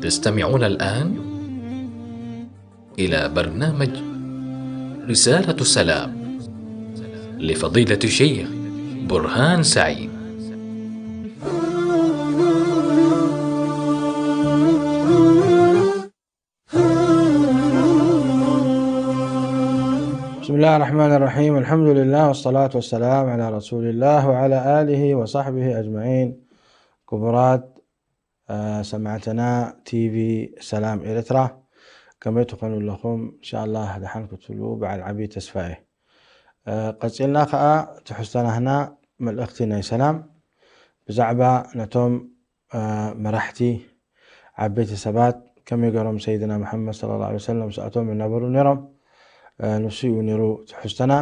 تستمعون الآن إلى برنامج رسالة السلام لفضيلة الشيخ برهان سعيد. بسم الله الرحمن الرحيم. الحمد لله والصلاة والسلام على رسول الله وعلى آله وصحبه أجمعين. ክቡራት ሰማዕትና ቲቪ ሰላም ኤርትራ፣ ከመይ ትኾኑ ኣለኹም? እንሻላህ ደሓን ክትህልዉ በዓል ዓብዪ ተስፋ እየ። ቀፂልና ከዓ ትሕዝቶናህና መልእኽቲ ናይ ሰላም ብዛዕባ ነቶም መራሕቲ ዓበይቲ ሰባት ከመይ ገይሮም ሰይድና መሓመድ ሰለላሁ ዐለይሂ ወሰለም ምስኣቶም እናበሩ ነይሮም፣ ንሱ እዩ ነይሩ ትሕዝቶና።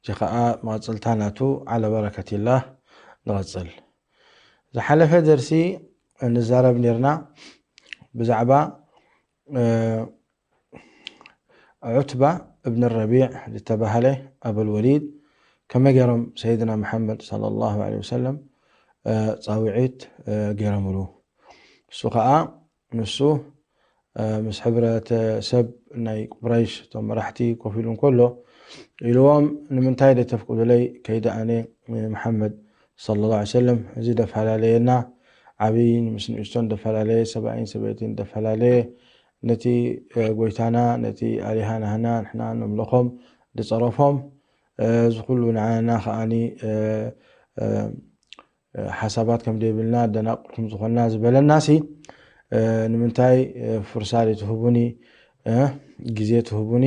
እዚ ከዓ መቐፅልታ ናቱ ዓለ በረከቲላህ ንቐፅል። ዝሓለፈ ደርሲ ንዛረብ ነይርና ብዛዕባ ዑትባ እብን ረቢዕ ዝተባህለ ኣበል ወሊድ ከመይ ገይሮም ሰይድና መሓመድ ሰለላሁ ዐለይሂ ወሰለም ፃውዒት ገይሮምሉ። እሱ ከዓ ንሱ ምስ ሕብረተሰብ ናይ ቁረይሽ እቶም መራሕቲ ኮፍ ኢሉ እንከሎ ኢልዎም፣ ንምንታይ ደተፍቅዱለይ ከይደ ኣነ መሓመድ ሰለላሁ ዐለይሂ ወሰለም? እዚ ደፈላለየና፣ ዓብይን ምስ ንእሽቶን ደፈላለየ፣ ሰብኣይን ሰበይትን ደፈላለየ፣ ነቲ ጎይታና ነቲ ኣሊሃ ናህና ንሕና ነምለኾም ድፀረፎም፣ እዚ ኩሉ ንዓና ከዓኒ ሓሳባት ከም ደይብልና ደናቁር ከም ዝኾንና ዝበለናሲ፣ ንምንታይ ፍርሳ ትህቡኒ፣ ግዜ ትህቡኒ፣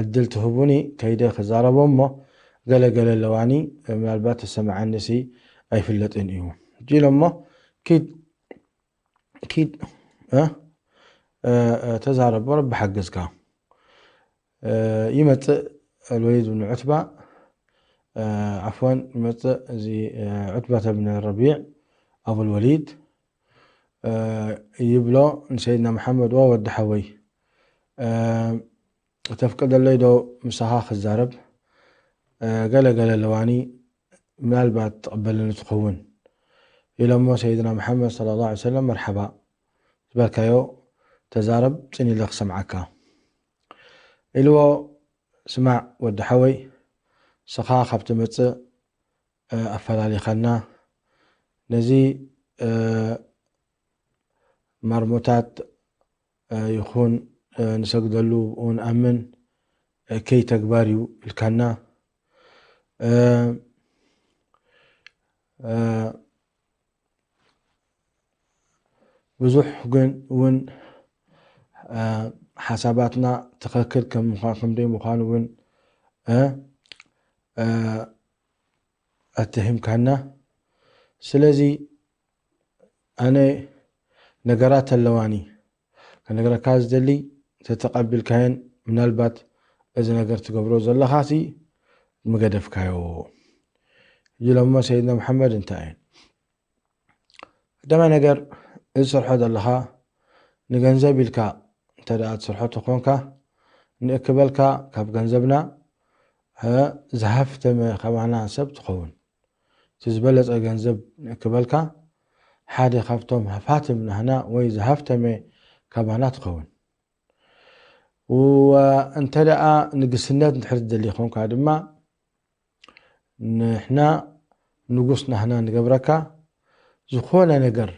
ዕድል ትህቡኒ ከይደ ክዛረቦ እሞ ገለ ገለ ኣለዋኒ፣ ምናልባት ተሰምዓኒሲ ኣይፍለጥን እዩ። እጂ ኢሎሞ ኪድ ኪድ ተዛረቦ፣ ረቢ ሓገዝካ። ይመፅእ ኣልወሊድ ብን ዑትባ፣ ዓፍዋን፣ ይመፅእ እዚ ዑትባተ ብን ረቢዕ ኣቡልወሊድ ይብሎ ንሰይድና መሓመድ፣ ዋ ወዲ ሓወይ፣ ተፍቅደለይ ዶ ምሳኻ ክዛረብ? ገለ ገለ ኣለዋኒ፣ ምናልባት ትቕበለኒ ትኸውን ኢሎሞ ሰይድና መሓመድ ሰለላሁ ዐለይሂ ወሰለም፣ መርሓባ ዝበልካዮ ተዛረብ፣ ፅን ኢለ ክሰምዓካ ኢልዎ። ስማዕ ወዲ ሓወይ፣ ስኻ ካብ ትመፅእ ኣፈላሊኻና፣ ነዚ ማርሞታት ይኹን ንሰግደሉ ብኡ ንኣምን ከይ ተግባር እዩ ኢልካና። ብዙሕ ግን እውን ሓሳባትና ትኽክል ከም ዘይምዃኑ እውን ኣተሂምካና። ስለዚ ኣነ ነገራት ኣለዋኒ ከነግረካ ዝደሊ፣ ተተቐቢልካየን ምናልባት እዚ ነገር ትገብሮ ዘለኻሲ ምገደፍካዮ። ይብሎሞ ሰይድና መሓመድ እንታይ እየን? ቀዳማይ ነገር፣ እዚ ስርሖ ዘለኻ ንገንዘብ ኢልካ እንተ ደኣ ትሰርሖ ተኾንካ፣ ንእክበልካ ካብ ገንዘብና ዝሃፍተመ ካባና ሰብ ትኸውን። እቲ ዝበለጸ ገንዘብ ንእክበልካ ሓደ ካብቶም ሃፋትም ናህና ወይ ዝሃፍተመ ካባና ትኸውን። እንተ ደኣ ንግስነት እንድሕር ትደሊ ኾንካ ድማ፣ ንሕና ንጉስ ናህና ንገብረካ፣ ዝኾነ ነገር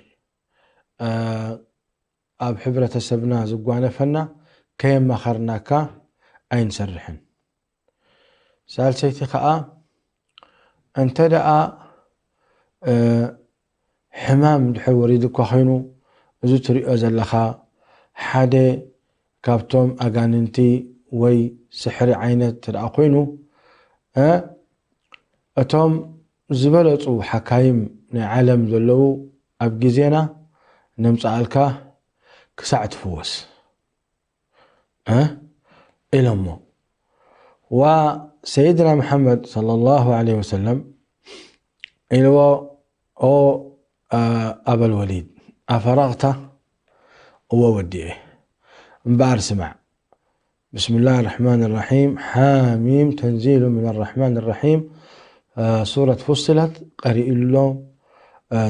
ኣብ ሕብረተሰብና ዝጓነፈና ከየማኸርናካ ኣይንሰርሕን። ሳልሰይቲ ኸዓ፣ እንተ ደኣ ሕማም ድሕር ወሪዱካ ኾይኑ፣ እዚ ትሪኦ ዘለኻ ሓደ ካብቶም ኣጋንንቲ ወይ ስሕሪ ዓይነት እንተ ደኣ ኮይኑ፣ እቶም ዝበለፁ ሓካይም ናይ ዓለም ዘለዉ ኣብ ግዜና ነምፅኣልካ ክሳዕ ትፍወስ ኢሎሞ። ዋ ሰይድና መሓመድ ሰለላሁ ዐለይሂ ወሰለም ኢልዎ፣ ኦ ኣበል ወሊድ፣ ኣፈረቕታ? እወ ወዲኤ። እምበኣር ስማዕ። بسم الله الرحمن الرحيم. حم تنزيل من الرحمن الرحيم. ሱረት ፉስለት ቀሪእሎም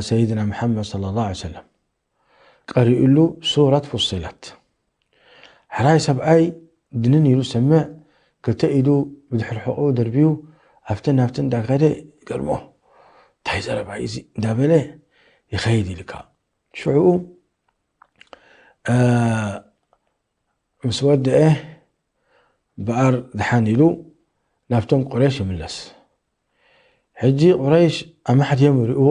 ሰይድና መሓመድ ሰለላሁ ዐለይሂ ወሰለም። ቀሪኡሉ ሱረት ፉሲለት። ሕራይ ሰብኣይ ድንን ኢሉ ሰምዕ፣ ክልተ ኢዱ ብድሕሪ ሕቖኡ ደርብዩ ኣብትን ናብትን እንዳኸደ ይገርሞ። "እንታይ ዘረባ እዩ እዚ?" እንዳበለ ይኸይድ ኢልካ። ሽዑኡ፣ እ፣ ምስ ወደአ በኣር ደሓን ኢሉ ናብቶም ቁረይሽ ይምለስ። ሕጂ ቁረይሽ ኣማሕድዮም ይርእዎ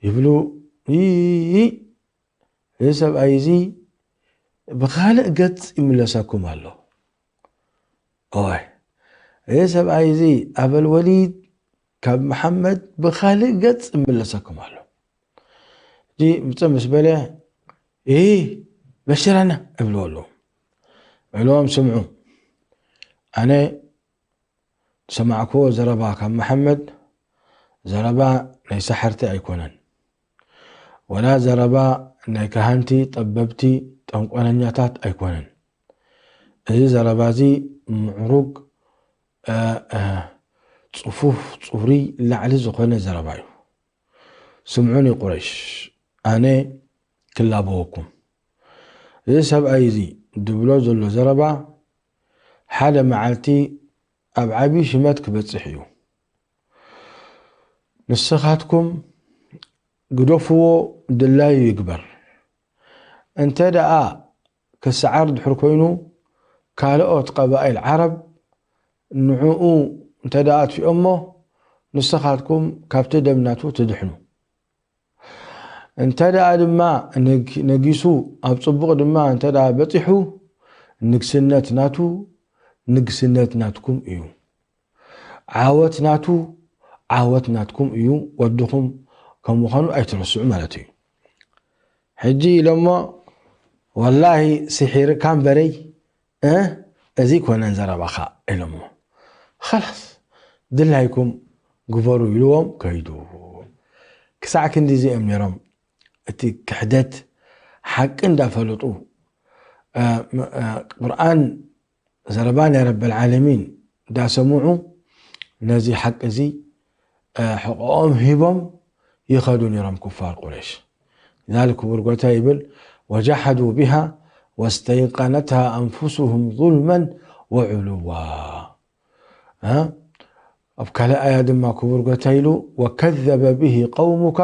ይብሉ፣ "ይይ፣ እዚ ሰብኣይ እዚ ብኻልእ ገጽ ይምለሰኩም ኣሎ። እዋይ፣ እዚ ሰብኣይ እዚ ኣበል ወሊድ ካብ መሓመድ ብኻልእ ገጽ ይምለሰኩም ኣሎ።" ሕጂ ምጽእ ምስ በለ፣ "እ፣ በሽረና" እብልዎ ኣለዉ። እብልዎም፣ "ስምዑ፣ ኣነ ዝሰማዕክዎ ዘረባ ካብ መሓመድ ዘረባ ናይ ሰሓርቲ ኣይኮነን፣ ወላ ዘረባ ናይ ካህንቲ፣ ጠበብቲ፣ ጠንቆለኛታት ኣይኮነን። እዚ ዘረባ እዚ ምዕሩግ፣ እ፣ እ፣ ጽፉፍ፣ ጽሩይ፣ ላዕሊ ዝኾነ ዘረባ እዩ። ስምዑኒ ቁረይሽ፣ ኣነ ክላበወኩም። እዚ ሰብኣይ እዚ ድብሎ ዘሎ ዘረባ ሓደ መዓልቲ ኣብ ዓቢ ሽመት ክበጽሕ እዩ። ንስኻትኩም ግደፍዎ፣ ድላዩ ይግበር። እንተ ደኣ ክሰዓር ድሕር ኮይኑ፣ ካልኦት ቀባኢል ዓረብ ንዕኡ እንተ ደኣ ኣጥፊኦሞ፣ ንስኻትኩም ካብቲ ደም ናቱ ትድሕኑ። እንተ ደኣ ድማ ነግ-፣ ነጊሱ፣ ኣብ ጽቡቕ ድማ እንተ ደኣ በጺሑ፣ ንግስነት ናቱ፣ ንግስነት ናትኩም እዩ። ዓወት ናቱ፣ ዓወት ናትኩም እዩ። ወድኹም ከም ምዃኑ ኣይትረስዑ" ማለት እዩ። ሕጂ ኢሎሞ፣ "ወላሂ ስሒርካ እምበረይ፣ እ፣ እዚ ኮነን ዘረባኻ" ኢሎሞ። "ኸላስ፣ ድላይኩም ግበሩ" ኢልዎም ከይዱ። ክሳዕ ክንዲ እዚኦም ነይሮም፣ እቲ ክሕደት ሓቂ እንዳፈለጡ፣ እ፣ ም-፣ እ፣ ቁርኣን ዘረባ ናይ ረበል ዓለሚን እንዳሰምዑ፣ ነዚ ሓቂ እዚ፣ እ፣ ሕቆኦም ሂቦም ይኸዱ ነይሮም ኩፋር ቁረይሽ። ذلك ክቡር ጎይታ ይብል፣ "ወጀሓዱ ቢሃ ወስተይቀነትሃ ኣንፉሱሁም ዙልመን ወዑሉዋ።" እ? ኣብ ካልእ ኣያ ድማ ክቡር ጎይታ ኢሉ፣ "ወከዘበ ቢሂ ቀውሙካ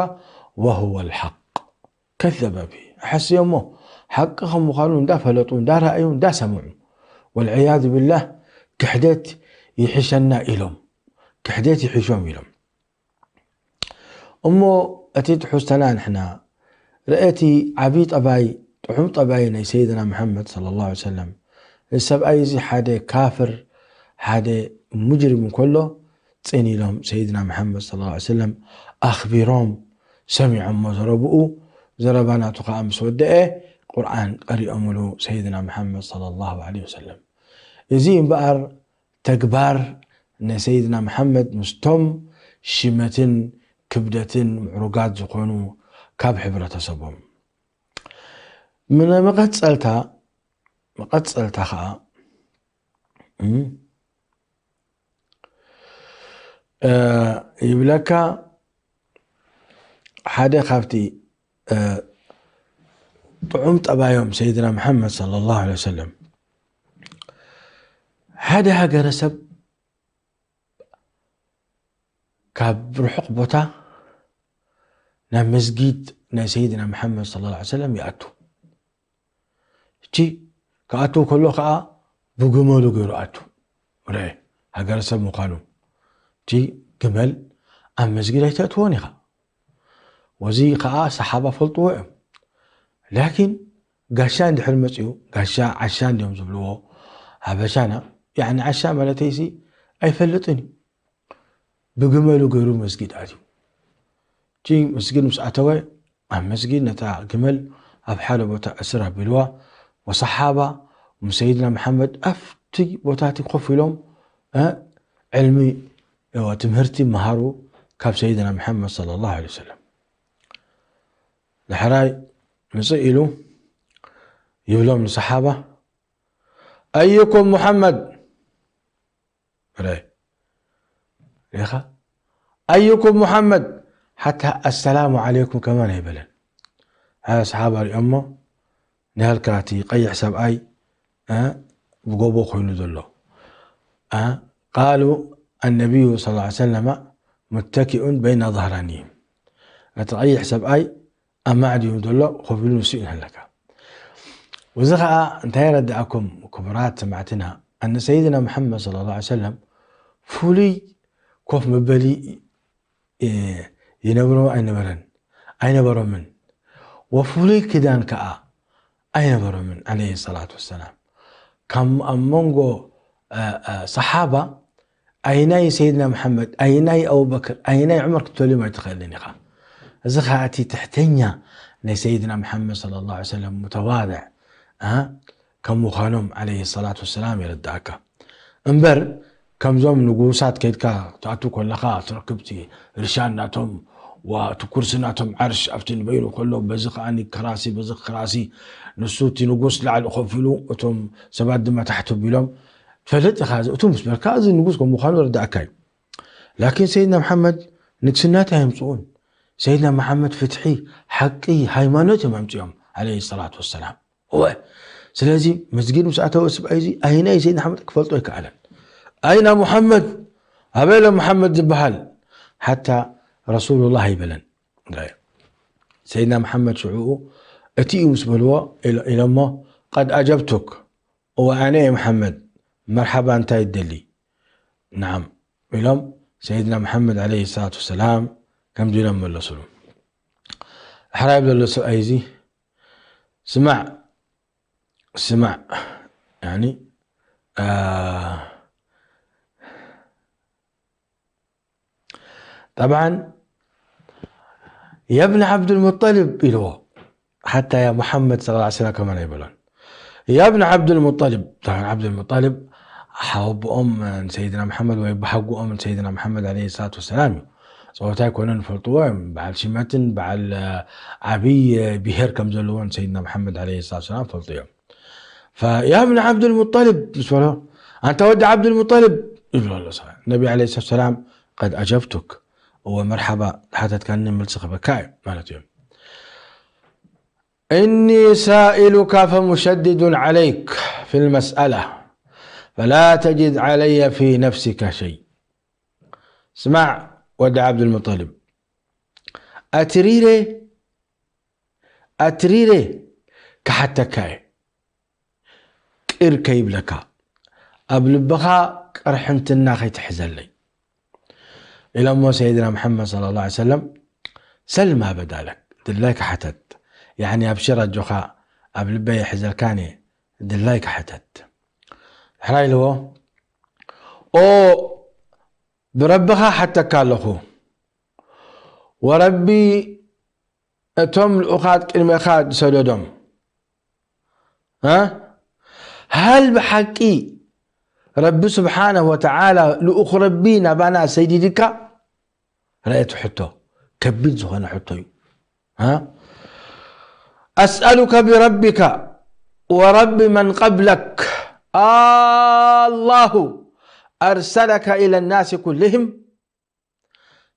ወሁወ ልሓቅ።" ከዘበ ቢሂ፣ ኣሐስዮሞ፣ ሓቂ ከም ምዃኑ እንዳፈለጡ፣ እንዳረኣዩ፣ እንዳሰምዑ። ወልዕያዙ ቢላህ፣ ክሕደት ይሕሸና ኢሎም፣ ክሕደት ይሕሾም ኢሎም። እሞ እቲ ትሕዝቶና ንሕና፣ ርእቲ ዓቢ ጠባይ፣ ጥዑም ጠባይ ናይ ሰይድና መሓመድ ሰለላሁ ዐለይሂ ወሰለም፣ እዚ ሰብኣይ እዚ ሓደ ካፍር፣ ሓደ ሙጅሪም እንከሎ፣ ጽን ኢሎም ሰይድና መሓመድ ሰለላሁ ዐለይሂ ወሰለም ኣኽቢሮም፣ ሰሚዖሞ ዘረብኡ፣ ዘረባ ናቱ ኸኣ ምስ ወደአ፣ ቁርኣን ቀሪኦምሉ ሰይድና መሓመድ ሰለላሁ ዐለይሂ ወሰለም። እዚ እምበኣር ተግባር ናይ ሰይድና መሓመድ ምስቶም ሽመትን ክብደትን ምዕሩጋት ዝኾኑ ካብ ሕብረተሰቦም። ምን-፣ መቐጸልታ፣ መቐጸልታ ኸኣ፣ እም፣ እ፣ ይብለካ፣ ሓደ ካብቲ፣ እ፣ ጥዑም ጠባዮም ሰይድና መሓመድ ሰለላሁ ዐለይሂ ወሰለም፣ ሓደ ሃገረሰብ ካብ ርሑቕ ቦታ ናብ መስጊድ ናይ ሰይድና መሓመድ ሰለላሁ ዐለይሂ ወሰለም ይኣቱ። እቲ ክኣቱ ከሎ ኸኣ ብግመሉ ገይሩ ኣቱ። ርአ፣ ሃገረሰብ ምዃኑ። እቲ ግመል ኣብ መስጊድ ኣይተእትዎን ኢኻ። ወዚ ኸኣ ሰሓባ ፈልጥዎ እዮም። ላኪን ጋሻ እንድሕር መጺኡ፣ ጋሻ ዓሻ እንድዮም ዝብልዎ ሃበሻና፣ ያዕኒ ዓሻ ማለተይሲ ኣይፈልጥን እዩ። ብግመሉ ገይሩ መስጊድ ኣትዩ። እቲ መስጊድ ምስ ኣተወ፣ ኣብ መስጊድ ነታ ግመል ኣብ ሓደ ቦታ እስር ኣቢልዋ፣ ወሰሓባ ምስ ሰይድና መሓመድ ኣብቲ ቦታ እቲ ኮፍ ኢሎም፣ እ፣ ዕልሚ፣ እወ፣ ትምህርቲ መሃሩ ካብ ሰይድና መሓመድ ሰለላሁ ዐለይሂ ወሰለም። ዳሕራይ ምጽእ ኢሉ ይብሎም ንሰሓባ፣ "ኣዩኩም ሙሓመድ?" ርእ-፣ ርኢኻ? "ኣዩኩም ሙሓመድ?" ሓታ "ኣሰላሙ ዓለይኩም" ከማን ኣይበለን። ሓደ ሰሓባ ሪኦሞ፣ ንሃልካ እቲ ቀይሕ ሰብኣይ ብጎቦ ኮይኑ ዘሎ። قالوا النبي صلى الله عليه وسلم متكئ بين ظهرانيهم، እቲ ቀይሕ ሰብኣይ ኣብ ማዕዲኡ ዘሎ ኮፍ ኢሉ ንሱ እዩ ንሃለካ። እዚ ከዓ እንታይ የረድኣኩም ክቡራት ሰማዕትና፣ ኣነ ሰይድና መሓመድ صلى الله عليه وسلم ፍሉይ ኮፍ መበሊ ይነብሮ ኣይነበረን፣ ኣይነበሮምን። ወፍሉይ ክዳን ከዓ ኣይነበሮምን عليه الصلاة والسلام። ካብ ኣብ መንጎ ሰሓባ ኣይናይ ሰይድና መሓመድ፣ ኣይናይ ኣቡበክር፣ ኣይናይ ዑመር ክትበልዮም ኣይትኽእልን ኢኻ። እዚ ከዓ እቲ ትሕተኛ ናይ ሰይድና መሓመድ صلى الله عليه وسلم متواضع ከም ምዃኖም عليه الصلاة والسلام የረድኣካ። እምበር ከምዞም ንጉሳት ከይድካ ትኣቱ ከለኻ ትረክብቲ ርሻን ናቶም፣ እቲ ኩርሲ ናቶም ዓርሽ ኣብቲ ንበይኑ ከሎ፣ በዚ ከዓኒ ክራሲ፣ በዚ ክራሲ፣ ንሱ እቲ ንጉስ ላዕሊ ኮፍ ኢሉ፣ እቶም ሰባት ድማ ታሕቲ ቢሎም፣ ትፈልጥ ኢኻ። እዚ እቱ ምስ በልካ፣ እዚ ንጉስ ከም ምዃኑ ይርድኣካ እዩ። ላኪን ሰይድና መሓመድ ንግስናት ኣየምፅኡን። ሰይድና መሓመድ ፍትሒ፣ ሓቂ፣ ሃይማኖት እዮም ኣምፅኦም عليه الصلاة والسلام። እወ፣ ስለዚ መስጊድ ምስ ኣተወ ስብኣይ እዚ ኣይናይ ሰይድና ሓመድ ክፈልጦ ኣይከኣለን። ኣይና ሙሓመድ፣ ኣበይ ኣሎ ሙሓመድ ዝበሃል? ሓታ ረሱሉላህ ኣይበለን። ሰይድና መሓመድ ሽዑኡ እቲ እዩ ምስ በልዎ ኢሎሞ፣ ቀድ ኣጀብቱክ፣ እወ ኣነ እየ መሓመድ፣ መርሓባ እንታይ ትደሊ? ነዓም ኢሎም ሰይድና መሓመድ عليه الصلاة والسلام ከምዚ ኢሎም መለሱሉ። ሕራይ ዘሎ ሰብኣይ እዚ ስማዕ ስማዕ ያኒ ጠብዓን የብኒ ዓብዱልሙጠሊብ ኢልዎ። ሓታ ያ ሙሓመድ صلى الله عليه وسلم ከማን ኣይበሎን። የብኒ ዓብዱልሙጠሊብ፣ ጠብዓን ዓብዱልሙጠሊብ ሓወቦኦም ንሰይድና መሓመድ ወይ በሓጎኦም ንሰይድና መሓመድ عليه الصلاة والسلام እዩ። ጸወታ ኣይኮነን፣ ይፈልጥዎ እዮም። በዓል ሽመትን በዓል ዓብይ ብሄር ከም ዘለዎን ሰይድና መሓመድ عليه الصلاة والسلام ፈልጡ እዮም። فيا ابن عبد المطلب ምስ በሎ፣ ኣንታ ወዲ ዓብዱልሙጠልብ ይብሎ ኣሎ። ነቢ عليه الصلاة والسلام قد أجبتك፣ እወ መርሓባ፣ ሓተትካኒ መልሲ ክበካ እዩ ማለት እዩ። إني سائلك فمشدد عليك في المسألة فلا تجد علي في نفسك شيء. ስማዕ ወዲ ዓብዱልሙጠልብ፣ ኣትሪረ ኣትሪረ ክሓተካ እየ፣ ቅር ከይብለካ፣ ኣብ ልብኻ ቅርሕንትና ከይትሕዘለይ ኢሎሞ ሰይድና መሓመድ صلى الله عليه وسلم። ሰል ማ በዳ ለክ፣ ድላይካ ሓተት። ያኒ ኣብሽር ኣጆኻ፣ ኣብ ልበይ የሕዘልካን እየ፣ ድላይካ ሓተት። ሕራይ ኢልዎ። ኦ ብረብኻ ሓተካ ኣለኹ፣ ወረቢ እቶም ልኡኻት ቅድሜኻ ዝሰደዶም፣ እ? ሃል ብሓቂ ረቢ ስብሓነሁ ወተዓላ ልኡኽ ረቢ ናባና ሰይዲድካ? ረኣየት ሕቶ፣ ከቢድ ዝኾነ ሕቶ እዩ። እ? أسألك بربك ورب من قبلك، الله أرسلك إلى الناس كلهم؟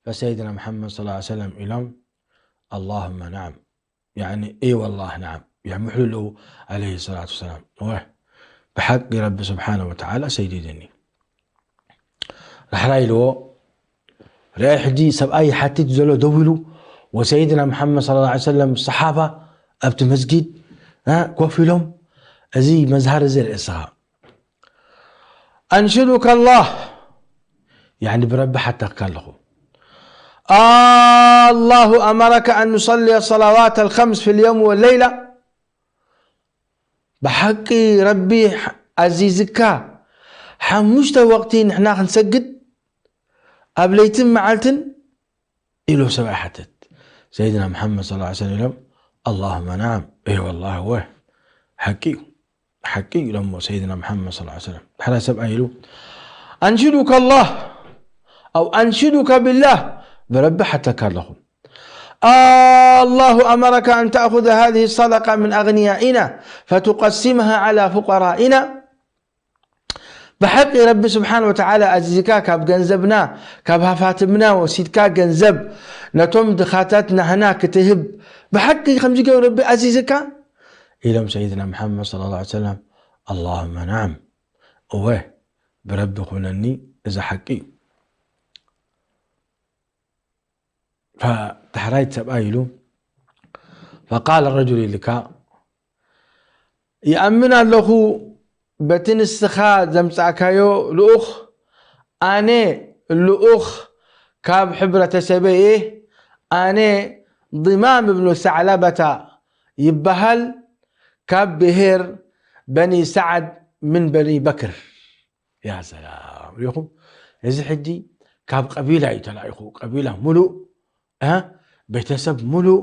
فسيدنا محمد صلى الله عليه وسلم ኢሎም، اللهم نعم، يعني إي والله نعم، يمحلوا له عليه الصلاة والسلام. እወ፣ ብሓቂ ረቢ ስብሓነ ወተዓላ ሰይዲድኒ። ራሕራይ ኢልዎ፣ ርኣይ ሕጂ ሰብኣይ ይሓትት ዘሎ ደው ኢሉ፣ ወሰይድና መሓመድ صلى الله عليه وسلم ሰሓባ ኣብቲ መስጊድ፣ እ፣ ኮፍ ኢሎም፣ እዚ መዝሃር እዚ ርእስኻ። أنشدك الله، يعني ብረቢ ሓተካ ኣለኹ። الله أمرك أن نصلي الصلوات الخمس في اليوم والليلة؟ ብሓቂ ረቢ ኣዚዝካ ሓሙሽተ ወቕቲ ንሕና ክንሰግድ ኣብ ለይትን መዓልትን? ኢሉ ሰብኣይ ሓተት። ሰይድና መሓመድ صلى الله عليه وسلم ኢሎም፣ اللهم نعم، إي والله እወ፣ ሓቂ እዩ፣ ሓቂ እዩ ኢሎሞ ሰይድና መሓመድ صلى الله عليه وسلم። ድሕራይ ሰብኣይ ኢሉ፣ أنشدك الله أو أنشدك بالله، ብረቢ ሓተካ ኣለኹ። الله أمرك أن تأخذ هذه الصدقة من أغنيائنا فتقسمها على فقرائنا؟ ብሓቂ ረቢ ስብሓን ወተዓላ ኣዚዝካ ካብ ገንዘብና፣ ካብ ሃፋትምና ወሲድካ ገንዘብ ነቶም ድኻታት ናህና ክትህብ ብሓቂ ከምዚ ገይሩ ረቢ ኣዚዝካ? ኢሎም ሰይድና መሓመድ ሰለላሁ ዐለይሂ ወሰለም፣ ኣላሁመ ነዓም፣ እወ፣ ብረቢ ኩነኒ፣ እዚ ሓቂ እዩ። ፈ-፣ ዳሕራይ ሰብኣይ ኢሉ፣ ፈቃለ ረጁል ኢልካ፣ ይኣምን ኣለኹ በቲ ንስኻ ዘምጻእካዮ ልኡኽ፣ ኣነ ልኡኽ ካብ ሕብረተሰበይ እየ፣ ኣነ ዲማም እብኑ ሰዕለበታ ይበሃል፣ ካብ ብሄር በኒ ሰዓድ ምን በኒ በክር። ያ ሰላም፣ ሪኢኹም? እዚ ሕጂ ካብ ቀቢላ እዩ ተላኢኹ፣ ቀቢላ ሙሉእ፣ እ፣ ቤተሰብ ሙሉእ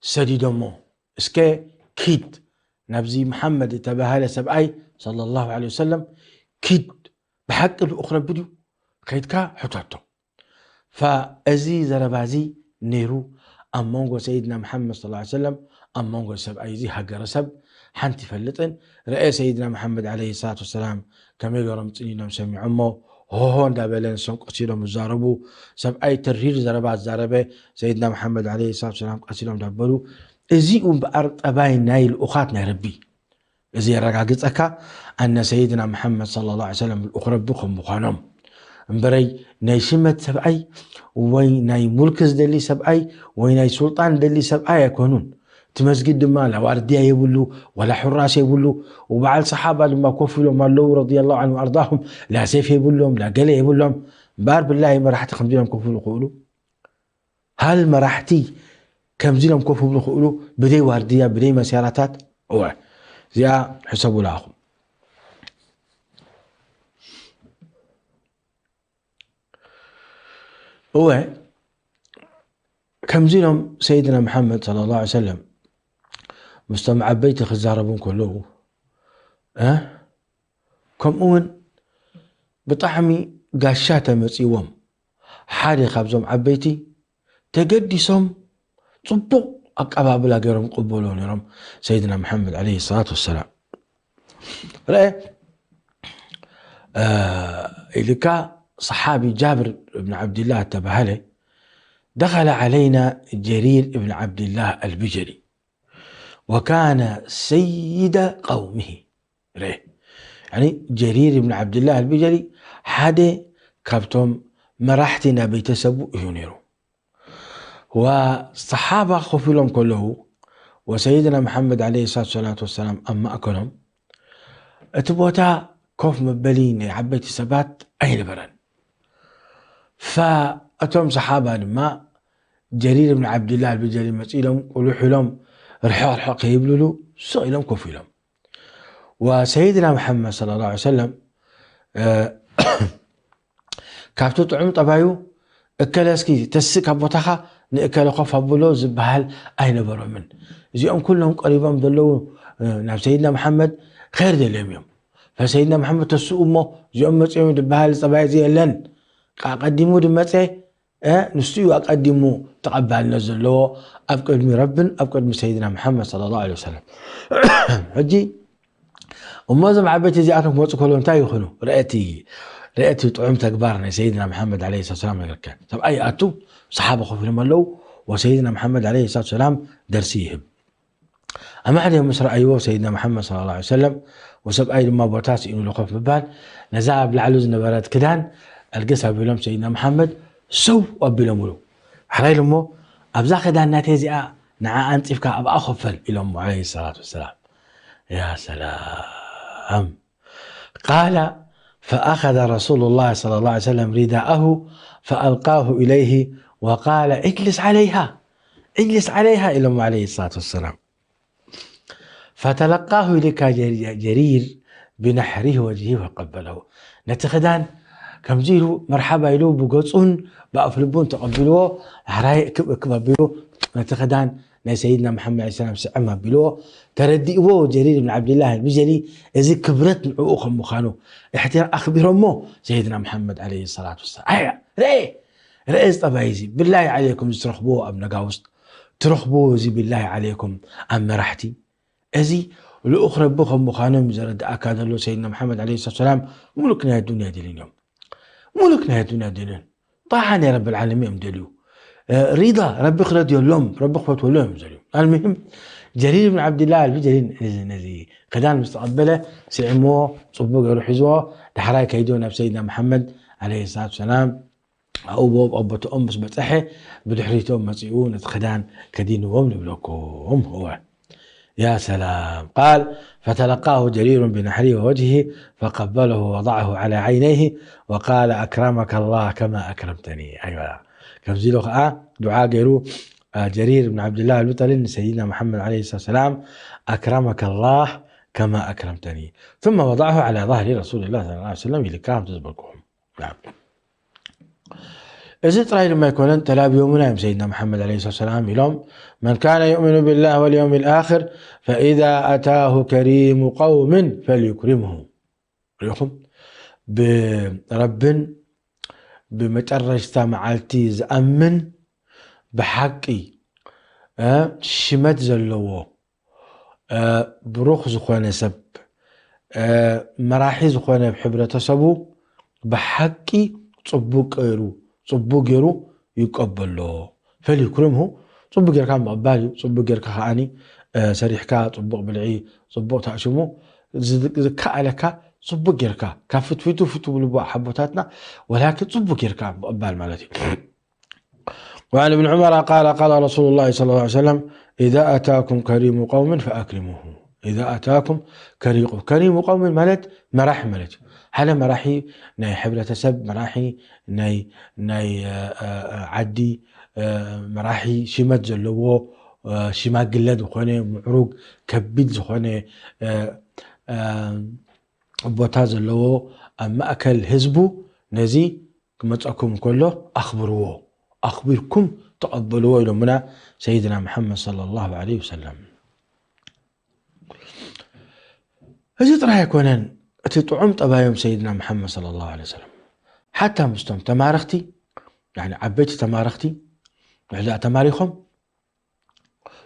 ሰዲዶሞ። እስከ ኪድ ናብዚ መሓመድ እተባህለ ሰብኣይ ሰለላሁ ዐለይሂ ወሰለም፣ ኪድ፣ ብሓቂ ልኡኽ ረቢ ድዩ? ከይድካ ሕተቶ። ፈእዚ ዘረባ እዚ ነይሩ ኣብ መንጎ ሰይድና መሓመድ ሰለላሁ ዐለይሂ ወሰለም፣ ኣብ መንጎ ሰብኣይ እዚ ሃገረ ሰብ ሓንቲ ይፈልጥን። ረኤ ሰይድና መሓመድ ዐለይሂ ሰላቱ ወሰላም ከመይ ገይሮም ጽን ኢሎም ሰሚዖሞ፣ ሆሆ እንዳበለ ንሶም ቀስ ኢሎም ዝዛረቡ፣ ሰብኣይ ተሪር ዘረባ ዝዛረበ፣ ሰይድና መሓመድ ዐለይሂ ሰላቱ ወሰላም ቀስ ኢሎም እንዳበሉ። እዚ እዩ እምበኣር ጠባይ ናይ ልኡኻት ናይ ረቢ። እዚ የረጋግጸካ ኣነ ሰይድና መሓመድ ሰለላሁ ዐለይሂ ወሰለም ልኡኽ ረቢ ከም ምዃኖም። እምበረይ ናይ ሽመት ሰብኣይ ወይ ናይ ሙልክ ዝደሊ ሰብኣይ ወይ ናይ ሱልጣን ዝደሊ ሰብኣይ ኣይኮኑን። እቲ መስጊድ ድማ ላ ዋርድያ የብሉ፣ ዋላ ሑራስ የብሉ። ወበዓል ሰሓባ ድማ ኮፍ ኢሎም ኣለዉ፣ ረዲየላሁ ዐንሁ ወኣርዳሁም። ላ ሴፍ የብሎም፣ ላ ገለ የብሎም። እምበኣር ብላሂ መራሕቲ ከምዚ ኢሎም ኮፍ ኢሉ ይኽእሉ? ሃል መራሕቲ ከምዚ ኢሎም ኮፍ ክብሉ ክእሉ ብደይ ዋርድያ፣ ብደይ መሲያራታት? እወ፣ እዚኣ ሕሰቡላ ኢኹም። እወ፣ ከምዚ ኢሎም ሰይድና መሓመድ ሰለላሁ ዐለይሂ ወሰለም ምስቶም ዓበይቲ ክዛረቡ እንከለዉ፣ እ፣ ከምኡ እውን ብጣዕሚ ጋሻ ተመጺዎም ሓደ ካብዞም ዓበይቲ ተገዲሶም ጽቡቕ ኣቀባብላ ገይሮም ይቕበልዎ ነይሮም ሰይድና መሓመድ ዐለይሂ ሰላቱ ወሰላም። ረአ፣ እ፣ ኢልካ ሰሓቢ ጃብር እብን ዓብድላህ እተባህለ፣ ደኸለ ዐለይና ጀሪር እብን ዓብድላህ ኣልብጀሊ ወካነ ሰይደ ቀውሚሂ። ረአ፣ ያኒ ጀሪር እብን ዓብድላህ ኣልብጀሊ ሓደ ካብቶም መራሕቲ ናይ ቤተሰቡ እዩ ነይሩ። ወሰሓባ ኮፍ ኢሎም ከለዉ ወሰይድና መሓመድ ዐለይሂ ሰላቱ ወሰላም ኣብ ማእከሎም፣ እቲ ቦታ ኮፍ መበሊ ናይ ዓበይቲ ሰባት ኣይነበረን። ፈእቶም ሰሓባ ድማ ጀሪር እብን ዓብድላህ ኣልብጀሊ መጺሎም ቁልሕ ኢሎም ርሕቕ ርሕቕ ከይብልሉ ስቕ ኢሎም ኮፍ ኢሎም። ወሰይድና መሓመድ ሰለላሁ ዐለይሂ ወሰለም፣ እ፣ ካብቲ ጥዑም ጠባዩ፣ "እከለ እስኪ ተስእ ካብ ቦታኻ ንእከለ ኮፍ ኣብሎ" ዝበሃል ኣይነበሮምን። እዚኦም ኩሎም ቀሪቦም ዘለዉ፣ እ፣ ናብ ሰይድና መሓመድ ኸይር ደልዮም እዮም። ፈሰይድና መሓመድ ተስኡ እሞ እዚኦም መጺኦም ዝበሃል ጠባይ እዚ የለን። ኣቐዲሙ ድመጸ፣ እ፣ ንሱ እዩ ኣቐዲሙ ተቐባልነት ዘለዎ ኣብ ቅድሚ ረብን ኣብ ቅድሚ ሰይድና መሓመድ ሰለላሁ ዐለይሂ ወሰለም። ሕጂ እሞ እዞም ዓበይቲ እዚኣቶም ክመጹ ከለዉ እንታይ ይኹኑ? ርአቲ፣ ርአቲ ጥዑም ተግባር ናይ ሰይድና መሓመድ ዐለይሂ ሰላቱ ወሰላም ነገርከ። ሰብኣይ ይኣቱ፣ ሰሓባ ኮፍ ኢሎም ኣለዉ፣ ወሰይድና መሓመድ ዐለይሂ ሰላቱ ወሰላም ደርሲ ይህብ። ኣማዕድዮም ምስ ረኣይዎ ሰይድና መሓመድ ሰለላሁ ዐለይሂ ወሰለም፣ ወሰብኣይ ድማ ቦታ ስኢኑሉ ኮፍ ምባል፣ ነዛ ኣብ ላዕሉ ዝነበረት ክዳን ኣልግስ ኣቢሎም ሰይድና መሓመድ ሰው ኣቢሎምሉ። ሕራይ ኢሉ እሞ፣ "ኣብዛ ክዳን ናተይ እዚኣ ንዓ ኣንጺፍካ ኣብኣ ኮፈል" ኢሎሞ ዐለይሂ ሰላቱ ወሰላም። ያ ሰላም። قال: فأخذ رسول الله صلى الله عليه وسلم رداءه فألقاه إليه وقال: اجلس عليها، اجلس عليها، ኢሎሞ ዐለይሂ ሰላቱ ወሰላም። فتلقاه ذلك جرير بنحر وجهه وقبله. ነቲ ክዳን ከምዚ ኢሉ መርሓባ ኢሉ ብገጹን ብኣፍልቡን ተቐቢልዎ፣ ሕራይ እክብ እክብ ኣቢሉ ነቲ ክዳን ናይ ሰይድና መሓመድ ዐለይሂ ሰላም ስዕም ኣቢልዎ፣ ተረዲእዎ ጀሪር ብን ዓብድላህ ኣልብጀሊ፣ እዚ ክብረት ንዕኡ ከም ምዃኑ፣ እሕትራ-፣ ኣኽቢሮሞ ሰይድና መሓመድ ዐለይሂ ሰላቱ ወሰላም። ኣያ፣ ርኤ፣ ርኤ እዚ ጠባይ እዚ፣ ብላሂ ዐለይኩም፣ እዚ ትረኽብዎ ኣብ ነጋውስ፣ ትረኽብዎ እዚ፣ ብላሂ ዐለይኩም፣ ኣብ መራሕቲ፣ እዚ ልኡኽ ረቢ ከም ምዃኖም ዘረድኣካ ዘሎ ሰይድና መሓመድ ዐለይሂ ሰላቱ ወሰላም፣ ሙሉክ ናይ ኣዱንያ ደልዮም እዮም። ሙሉክ ናይ ኣዱንያ ደልዮም። ጣዓ ናይ ረብል ዓለሚን እዮም ደልዩ። እ፣ ሪዳ ረቢ ክረድየሎም፣ ረቢ ክፈትወሎም እዮም ደልዩ። ኣልሙሂም ጀሪር ብን ዓብድላህ ኣልበጀሊ ነዚ ክዳን ምስ ተቐበለ ስዒምዎ፣ ጽቡቕ ገይሩ ሒዝዎ፣ ዳሕራይ ከይዱ ናብ ሰይድና መሓመድ ዓለይሂ ሰላቱ ሰላም ኣብኡ ኣብቦትኦም ምስ በጽሐ ብድሕሪቶም መጺኡ ነቲ ክዳን ከዲንዎም ንብለኩም። እወ። يا سلام. قال: فتلقاه جرير بنحره ووجهه فقبله ووضعه على عينيه وقال: أكرمك الله كما أكرمتني. ኣይዋ ከምዚ ኢሉ ከዓ ዱዓ ገይሩ ጀሪር ብን ዓብድላህ ኣልበጠሊ ንሰይድና መሓመድ ዓለይሂ ሰላም أكرمك الله كما أكرمتني ثم وضعه على ظهر رسول الله صلى الله عليه وسلم ኢልካ ከምቲ ዝበልኩኹም እዚ ጥራይ ድማ ኣይኮነን ተላብዮምና እዮም ሰይድና መሓመድ ለ ሰላም ኢሎም من كان يؤمن بالله واليوم الآخر فإذا أتاه كريم قوم فليكرمه ሪኹም ብረብን ብመጨረሽታ መዓልቲ ዝኣምን ብሓቂ ሽመት ዘለዎ ብሩኽ ዝኾነ ሰብ መራሒ ዝኾነ ሕብረተሰቡ ብሓቂ ፅቡቅ ገይሩ ፅቡቅ ገይሩ ይቀበሎ ፈሊክርምሁ ፅቡቅ ጌርካ ምቕባል እዩ ፅቡቅ ጌርካ ከዓኒ ሰሪሕካ ፅቡቅ ብልዒ ፅቡቅ ታእሽሙ ዝከኣለካ ፅቡቅ ጌርካ ካብ ፍትፍቱ ፍቱ ብልቦ ሓቦታትና ወላኪን ፅቡቅ ጌርካ ምቕባል ማለት እዩ وعن ابن عمر قال قال رسول الله صلى الله عليه وسلم إذا أتاكم كريم قوم فأكرموه إذا أتاكم كريم كريم قوم ማለት መራሕ ማለት እዩ ሓደ መራሒ ናይ ሕብረተሰብ መራሒ ናይ ናይ ዓዲ መራሒ ሽመት ዘለዎ ሽማግለ ዝኾነ ምዕሩግ ከቢድ ዝኾነ ቦታ ዘለዎ ኣብ ማእከል ህዝቡ ነዚ ክመፀኩም ከሎ ኣኽብርዎ ኣኽቢርኩም ተቐበልዎ ኢሎምና ሰይድና መሓመድ صلى الله عليه وسلم እዚ ጥራይ ኣይኮነን እቲ ጥዑም ጠባዮም ሰይድና መሓመድ صلى الله عليه وسلم ሓታ ምስቶም ተማረኽቲ ዓበይቲ ተማረኽቲ ንሕዳ ተማሪኾም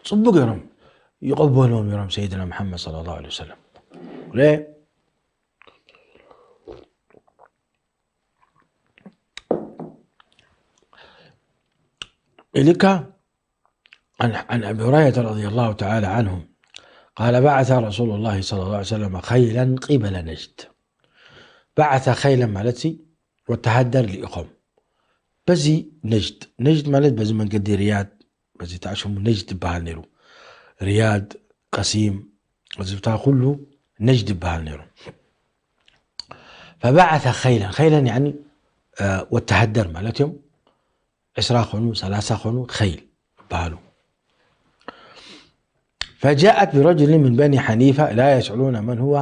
ፅቡቅ ገይሮም ይቐበልዎም ነይሮም ሰይድና መሓመድ صلى الله عليه وسلم ኢልካ عن أبي هريرة رضي الله تعالى عنه قال بعث رسول الله صلى الله عليه وسلم خيلا قبل نجد بعث خيلا ማለት ወተሃደር ልኢኾም በዚ ነጅድ ነጅድ ማለት በዚ መንገዲ ርያድ በዚ ተኣሽሙ ነጅድ ይበሃል ነይሩ ርያድ ቀሲም እዚ ቦታ ኩሉ ነጅድ ይበሃል ነይሩ فبعث خيلا خيلا يعني ወተሃደር ማለት እዮም ዕስራ ኾኑ ሰላሳ ኾኑ خيل ይበሃሉ فجاءت برجل من بني حنيفة لا يسألون من هو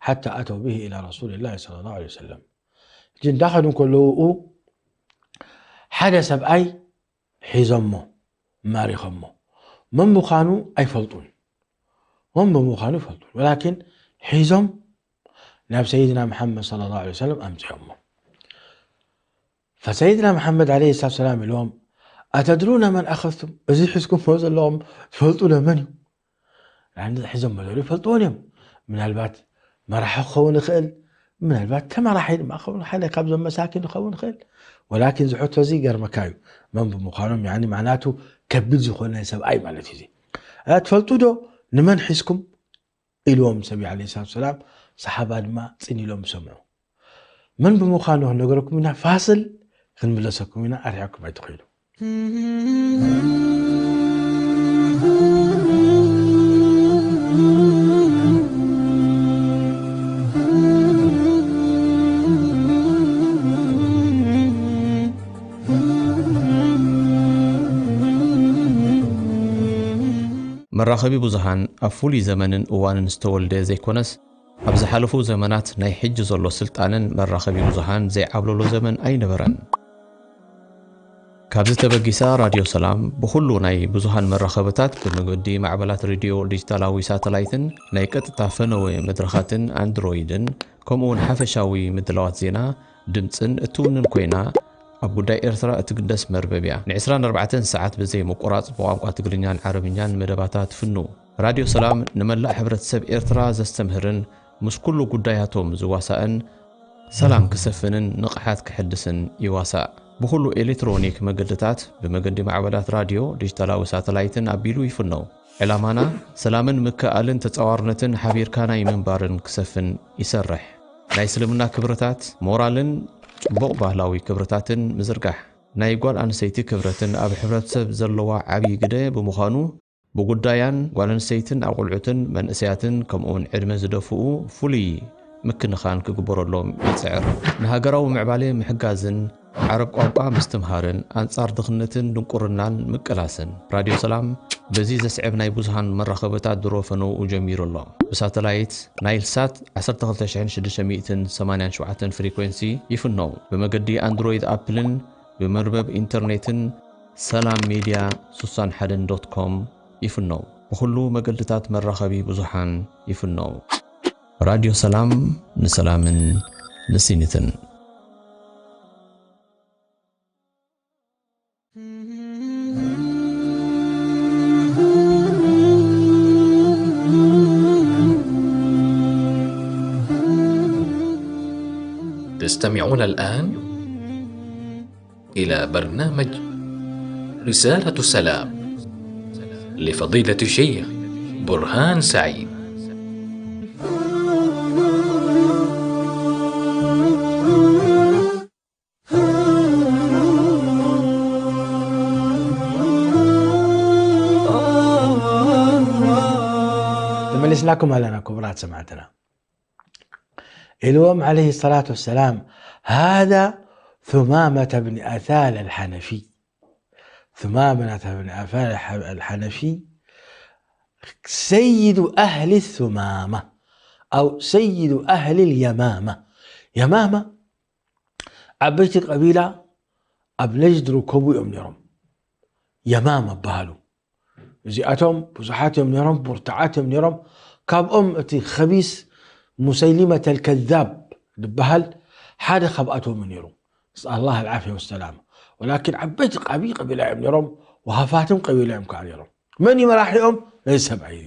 حتى أتوا به إلى رسول الله صلى الله عليه وسلم ሕጂ እንዳኸዱ ከለዉ ሓደ ሰብኣይ ሒዞሞ ማሪኾሞ መን ምዃኑ ኣይፈልጡን መን ብምዃኑ ይፈልጡን ወላኪን ሒዞም ናብ ሰይድና መሓመድ صلى الله عليه وسلم ኣምፅኦሞ فسيدنا محمد عليه الصلاة والسلام ኢልዎም أتدرون من أخذتم እዚ ሒዝኩሞ ዘለኹም ትፈልጡ ዶ መን እዩ ሒዞም መደሩ ይፈልጥዎን እዮም ምናልባት መራሒ ክኸውን ይኽእል ምናልባት ተመራሒ ድማ ክኸውን ሓደ ካብዞም መሳኪን ክኸውን ይኽእል ወላኪን ዝሕቶ እዚ ገርመካ እዩ መን ብምዃኖም ያኒ ማዕናቱ ከቢድ ዝኾነ ሰብኣይ ማለት እዩ ትፈልጡ ዶ ንመን ሒዝኩም ኢልዎም ሰቢ ዓለ ሰላት ሰላም ሰሓባ ድማ ፅን ኢሎም ሰምዑ መን ብምዃኑ ክንነገረኩም ኢና ፋስል ክንምለሰኩም ኢና ኣርሕቕኩም ኣይትኸይዱ መራኸቢ ብዙሃን ኣብ ፍሉይ ዘመንን እዋንን ዝተወልደ ዘይኮነስ ኣብ ዝሓለፉ ዘመናት ናይ ሕጂ ዘሎ ስልጣነን መራኸቢ ብዙሃን ዘይዓብለሎ ዘመን ኣይነበረን። ካብዚ ተበጊሳ ራድዮ ሰላም ብኹሉ ናይ ብዙሃን መራኸብታት ብመገዲ ማዕበላት ሬድዮ ዲጂታላዊ ሳተላይትን ናይ ቀጥታ ፈነወ መድረኻትን ኣንድሮይድን ከምኡውን ሓፈሻዊ ምድላዋት ዜና ድምጽን እትውንን ኮይና ኣብ ጉዳይ ኤርትራ እትግደስ መርበብ እያ። ን24 ሰዓት ብዘይ ምቁራጽ ብቋንቋ ትግርኛን ዓረብኛን መደባታ ትፍኑ። ራድዮ ሰላም ንመላእ ሕብረተሰብ ኤርትራ ዘስተምህርን ምስ ኩሉ ጉዳያቶም ዝዋሳእን ሰላም ክሰፍንን ንቕሓት ክሕድስን ይዋሳእ። ብኹሉ ኤሌክትሮኒክ መገድታት ብመገዲ ማዕበላት ራድዮ፣ ዲጂታላዊ ሳተላይትን ኣቢሉ ይፍኖ። ዕላማና ሰላምን ምክእኣልን ተጻዋርነትን ሓቢርካ ናይ ምንባርን ክሰፍን ይሰርሕ። ናይ እስልምና ክብርታት፣ ሞራልን ጽቡቕ ባህላዊ ክብርታትን ምዝርጋሕ። ናይ ጓል ኣንስተይቲ ክብረትን ኣብ ሕብረተሰብ ዘለዋ ዓብዪ ግደ ብምዃኑ፣ ብጉዳያን ጓል ኣንስተይትን ኣቑልዑትን መንእሰያትን ከምኡውን ዕድመ ዝደፍኡ ፍሉይ ምክንኻን ክግበረሎም ይጽዕር። ንሃገራዊ ምዕባለ ምሕጋዝን ዓረብ ቋንቋ ምስትምሃርን ኣንጻር ድኽነትን ድንቁርናን ምቅላስን። ራድዮ ሰላም በዚ ዘስዕብ ናይ ብዙሃን መራኸብታት ድሮ ፈነውኡ ጀሚሩ ኣሎ። ብሳተላይት ናይል ሳት ዓሰርተ ክልተ ሽሕን ሽዱሽተ ሚእትን ሰማንያን ሸውዓተን ፍሪኮንሲ ይፍነው። ብመገዲ ኣንድሮይድ ኣፕልን ብመርበብ ኢንተርኔትን ሰላም ሜድያ ስሳን ሓደን ዶት ኮም ይፍነው። ብኹሉ መገድታት መራኸቢ ብዙሃን ይፍነው። ራድዮ ሰላም ንሰላምን ንሲኒትን። تستمعون الآن إلى برنامج رسالة سلام لفضيلة الشيخ برهان سعيد. تملسناكم أهلا كبرات سمعتنا. إلوم عليه الصلاة والسلام، هذا ثمامة بن أثال الحنفي. ثمامة بن أثال الحنفي سيد أهل الثمامة أو سيد أهل اليمامة. يمامة عبيت قبيلة أبنجد ركبوا يوم نيرم. يمامة بهالو እዚኣቶም ብዙሓት እዮም ነይሮም፣ ብርቱዓት እዮም ነይሮም። ካብኦም እቲ ኸቢስ ሙሰይሊመት ኣልከዛብ ዝበሃል ሓደ ካብኣቶም እዩ ነይሩ። ነስኣል ላህ ኣልዓፍያ ወሰላም። ወላኪን ዓበይቲ ዓብዪ ቀቢላ እዮም ነይሮም፣ ወሃፋትም ቀቢላ እዮም ከዓ ነይሮም። መን እዩ መራሒኦም? ነዚ ሰብኣይ እዚ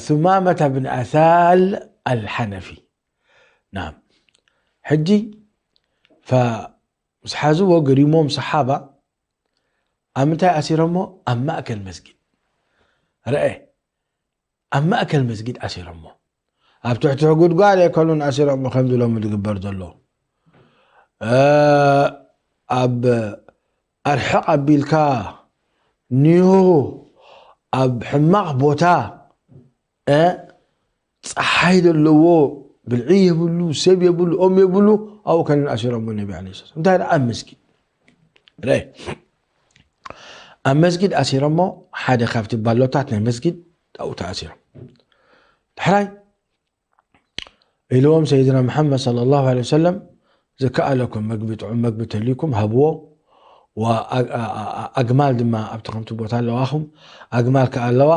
ثمامة بن أثال الحنفي. ናም ሕጂ ምስ ሓዝዎ ገሪሞም ሰሓባ ኣብ ምንታይ ኣሲሮሞ? ኣብ ማእከል መስጊድ። ረአ ኣብ ማእከል መስጊድ ኣሲሮሞ። ኣብ ትሕትሕ ጉድጓድ ኣይኮኑን ኣሲሮሞ ከምዚ ሎሚ ዝግበር ዘሎ። ኣብ ኣርሕቕ ኣቢልካ ኒሆ ኣብ ሕማቕ ቦታ ፀሓይ ዘለዎ ብልዒ የብሉ፣ ሰብ የብሉ፣ ኦም የብሉ። ኣብኡ ከንን ኣሲሮሞ ነቢ ለ ሰላም እንታይ ደኣ ኣብ መስጊድ ረ ኣብ መስጊድ ኣሲሮሞ ሓደ ካብቲ ባሎታት ናይ መስጊድ ኣብኡ ተኣሲሮም። ዳሕራይ ኢልዎም ሰይድና መሓመድ صلى الله عليه وسلم ዝከኣለኩም መግቢ ጥዑም መግቢ ተልዩኩም ሃብዎ። ኣግማል ድማ ኣብቲ ከምቲ ቦታ ኣለዋኹም ኣግማል ከኣ ኣለዋ።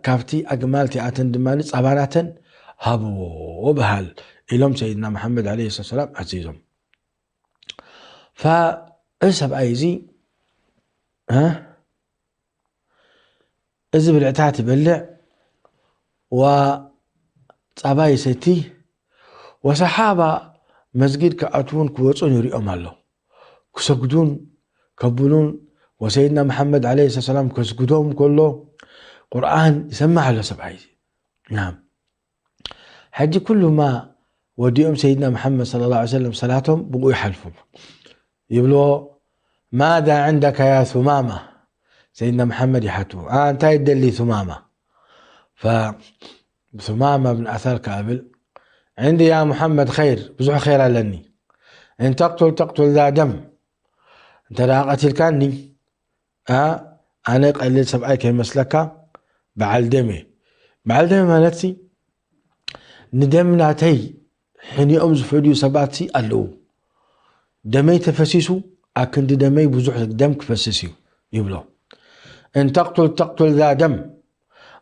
ካብቲ ኣግማል እቲኣተን ድማ ፃባናተን ሃብዎ በሃል ኢሎም ሰይድና መሓመድ ለ ሰላም ኣዚዞም። እዚ ሰብኣይ እዚ እዚ ብልዕታት ይበልዕ ወፃባ ይሰቲ ወሰሓባ መስጊድ ክኣትውን ክወፁን ይሪኦም ኣሎ። ክሰግዱን ከብሉን ወሰይድና መሓመድ ለ ሰላም ከስግዶም ከሎ ቁርኣን ይሰማዕ ኣሎ ሰብኣይ እዚ። ናም ሕጂ ኩሉማ ወዲኦም ሰይድና መሓመድ صلى الله عليه وسلم ሰላቶም ብኡ ይሓልፉ ይብልዎ ማذا عندك يا ثمامة። ሰይድና መሓመድ ይሓቱ እንታይ ደሊ ثمامة። ثمامة ብን ኣሳል ከኣብል عندي يا محمد خير ብዙሕ ኸይር ኣለኒ። إن تقتل تقتل ذا دم እንተ ደኣ ቀቲልካኒ ኣነ ቀሊል ሰብኣይ ከይመስለካ በዓል ደም እየ። በዓል ደም ማለት ንደም ናተይ ሕኒኦም ዝፈድዩ ሰባት ኣለዉ። ደመይ ተፈሲሱ ኣክንዲ ደመይ ብዙሕ ደም ክፈስስ እዩ ይብሎ። إن تقتل تقتل ذا دم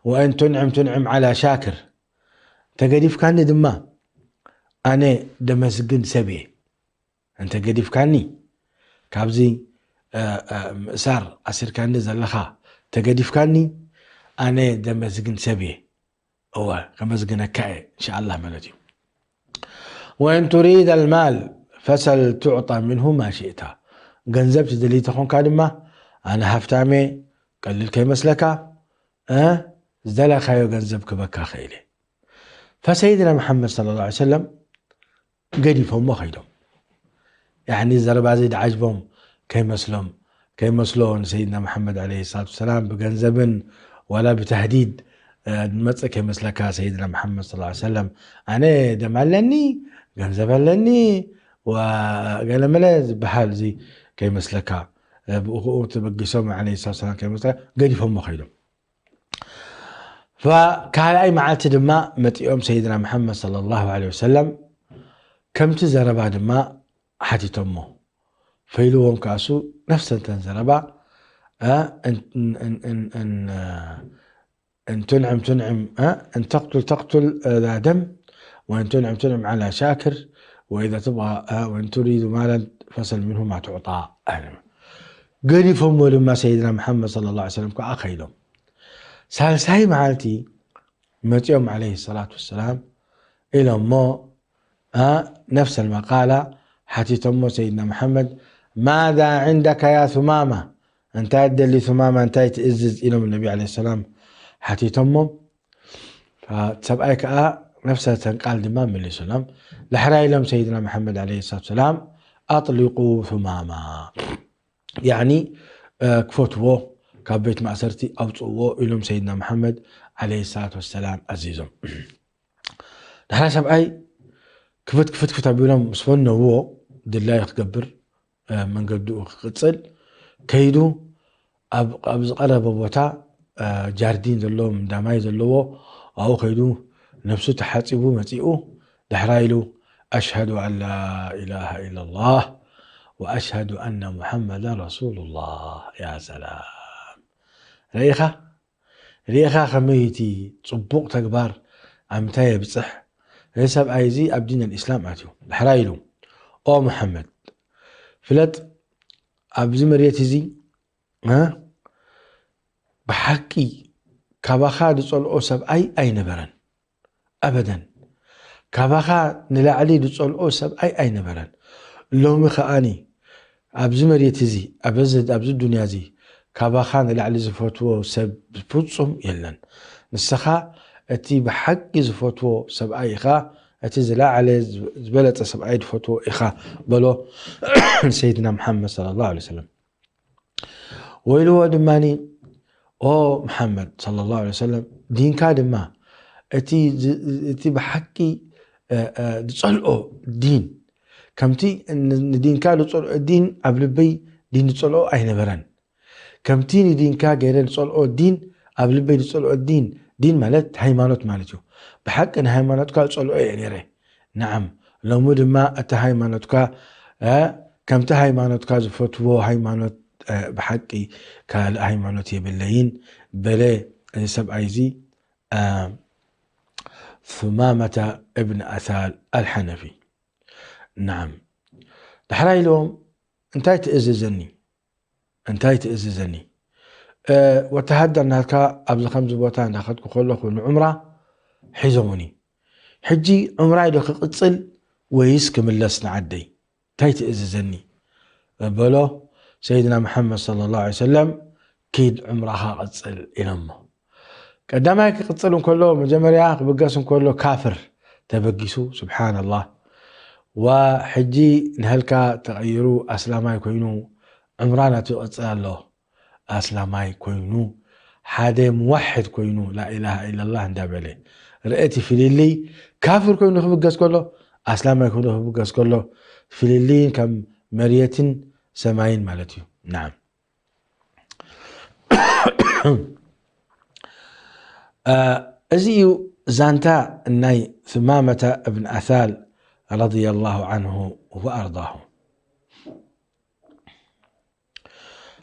وإن تنعم تنعم على شاكر ተገዲፍካኒ ድማ ኣነ ደመስግን ሰብ እየ። እንተ ገዲፍካኒ ካብዚ ምእሳር ኣሲርካኒ ዘለኻ ተገዲፍካኒ ኣነ ደመስግን ሰብ እየ። እወ ከመስግነካ እየ እንሻኣላህ ማለት እዩ። وإن تريد المال فسل تعطى منه ما شئت ገንዘብ ትደሊ ተኾንካ ድማ ኣነ ሃፍታም እየ ቀልል ከይመስለካ፣ እ፣ ዝደለኻዮ ገንዘብ ክበካ ኽእል እየ። ፈሰይድና መሓመድ ሰለላሁ ዐለይሂ ወሰለም ገዲፎሞ ኸይዶም። ያኒ ዘረባ እዚ ድዓጅቦም ከይመስሎም፣ ከይመስሎ ንሰይድና መሓመድ ዐለይሂ ሰላቱ ወሰላም ብገንዘብን ዋላ ብተህዲድ፣ እ፣ ዝመጽእ ከይመስለካ። ሰይድና መሓመድ ሰለላሁ ዐለይሂ ወሰለም ኣነ ደም ኣለኒ፣ ገንዘብ ኣለኒ፣ ወገለመለ ዝበሃል እዚ ከይመስለካ። እ፣ ብእኡ ተበጊሶም ዐለይሂ ሰላቱ ወሰላም ከይመስለካ ገዲፎሞ ኸይዶም። ፈካልኣይ መዓልቲ ድማ መጺኦም ሰይድና መሓመድ ሰለላሁ ዐለይሂ ወሰለም ከምቲ ዘረባ ድማ ሓቲቶሞ። ፈይልዎም ከኣሱ ነፍሰ እተን ዘረባ፣ እ፣ እን-፣ እን-፣ እን-፣ እን-፣ እን-፣ እን ትንዕም ትንዕም፣ እ፣ እን ተቕቱል ተቕቱል፣ እ፣ ዛ ደም፣ ወእን ትንዕም ትንዕም ዓላ ሻክር፣ ወኢዛ ትብቓ፣ እ፣ ወእን ቱሪዱ ማለን ፈሰል ሚንሁ ማ ትዕጣ። ገዲፎሞ ድማ ሰይድና መሓመድ ሰለላሁ ዐለይሂ ወሰለም ከኣ ከይዶም። ሳልሳይ መዓልቲ መጺኦም ዐለይሂ ሰላቱ ወሰላም ኢሎሞ፣ እ፣ ነፍሰል መቃላ ሓቲቶሞ ሰይድና መሓመድ፣ ማዛ ዕንደካ ያ ሱማማ፣ እንታይ ትደሊ ሱማማ፣ እንታይ ትእዝዝ ኢሎም ነቢ ዐለይሂ ሰላም ሓቲቶሞ። ሰብኣይ ከኣ ነፍሰ ተን ቃል ድማ መሊሱሎም። ዳሕራይ ኢሎም ሰይድና መሓመድ ዐለይሂ ሰላቱ ወሰላም፣ ኣጥሊቁ ሱማማ፣ ያኒ፣ እ፣ ክፈትዎ፣ ካብ ቤት ማእሰርቲ ኣውፅእዎ ኢሎም ሰይድና መሓመድ ዐለይሂ ሰላቱ ወሰላም ኣዚዞም። ዳሕራይ ሰብኣይ ክፍት ክፍት ክፍት ኣቢሎም ምስ ፈነውዎ፣ ድላዩ ክገብር፣ እ፣ መንገድኡ ክቕጽል ከይዱ፣ ኣብ፣ ኣብ ዝቐረበ ቦታ፣ እ፣ ጃርዲን ዘለዎ፣ እንዳማይ ዘለዎ፣ ኣብኡ ከይዱ ነብሱ ተሓጺቡ መጺኡ፣ ዳሕራይ ኢሉ፣ ኣሽሀዱ ኣን ላ ኢላሃ ኢለላህ ወኣሽሀዱ ኣነ ሙሐመደን ረሱሉላህ። ያ ሰላም። ርኢኻ? ርኢኻ ከመይ እቲ ጽቡቕ ተግባር ኣብ ምንታይ የብጽሕ? እዚ ሰብኣይ እዚ ኣብ ዲን ኣልኢስላም ኣትዩ። ዳሕራይ ኢሉ፣ ኦ መሓመድ፣ ፍለጥ፣ ኣብዚ መሬት እዚ፣ እ፣ ብሓቂ ካባኻ ዝጸልኦ ሰብኣይ ኣይነበረን። ኣበደን። ካባኻ ንላዕሊ ዝጸልኦ ሰብኣይ ኣይነበረን። ሎሚ ከኣኒ ኣብዚ መሬት እዚ፣ ኣብ እዚ፣ ኣብዚ ዱንያ እዚ፣ ካባኻ ንላዕሊ ዝፈትዎ ሰብ ፍጹም የለን። ንስኻ እቲ ብሓቂ ዝፈትዎ ሰብኣይ ኢኻ፣ እቲ ዝለዓለ፣ ዝበለጸ ሰብኣይ ዝፈትዎ ኢኻ፣ በሎ ንሰይድና መሓመድ ሰለላሁ ዐለይሂ ወሰለም። ወኢልዎ ድማኒ፣ ኦ መሓመድ ሰለላሁ ዐለይሂ ወሰለም፣ ዲንካ ድማ እቲ ዝ-፣ እቲ ብሓቂ፣ እ፣ እ፣ ዝጸልኦ ዲን፣ ከምቲ ን-፣ ንዲንካ ዝጸልኦ ዲን ኣብ ልበይ ዲን ዝጸልኦ ኣይነበረን። ከምቲ ንዲንካ ገይረ ዝጸልኦ ዲን ኣብ ልበይ ዝጸልኦ ዲን፣ ዲን ማለት ሃይማኖት ማለት እዩ። ብሓቂ ንሃይማኖትካ ዝጸልኦ እየ ነይረ። ነዓም፣ ሎሚ ድማ እቲ ሃይማኖትካ፣ እ፣ ከምቲ ሃይማኖትካ ዝፈትዎ ሃይማኖት፣ እ፣ ብሓቂ ካልእ ሃይማኖት የብለይን፣ በለ እዚ ሰብኣይ እዚ፣ እ፣ ثمامة ابن أثال الحنفي። ነዓም። ዳሕራይ ኢልዎም፣ እንታይ ትእዝዘኒ? እንታይ ትእዝዘኒ? እ፣ ወተሃደር ናትካ ኣብዚ ከምዚ ቦታ እንዳኸድኩ ከለኹ ንዑምራ ሒዞሙኒ። ሕጂ ዑምራይ ዶ ክቕጽል ወይስ ክምለስ ንዓደይ? እንታይ ትእዝዘኒ? በሎ ሰይድና መሓመድ ሰለላሁ ዐለይሂ ወሰለም፣ ኪድ ዑምራኻ ቅጽል ኢሎሞ። ቀዳማይ ክቕጽል እንከሎ፣ መጀመርያ ክብገስ እንከሎ ካፍር ተበጊሱ፣ ሱብሓነላህ። ወሕጂ ንሀልካ ተቐይሩ ኣስላማይ ኮይኑ ዑምራ ናቱ ይቕጽል ኣሎ። ኣስላማይ ኮይኑ፣ ሓደ ሙዋሕድ ኮይኑ፣ ላኢላሃ ኢለላህ እንዳበለ። ርአ እቲ ፍልልይ፣ ካፍር ኮይኑ ክብገስ ከሎ፣ ኣስላማይ ኮይኑ ክብገስ ከሎ፣ ፍልልይን ከም መርየትን ሰማይን ማለት እዩ። ነዓም። እ፣ እዚ እዩ ዛንታ ናይ ثمامة ابن أثال رضي الله عنه وأرضاه።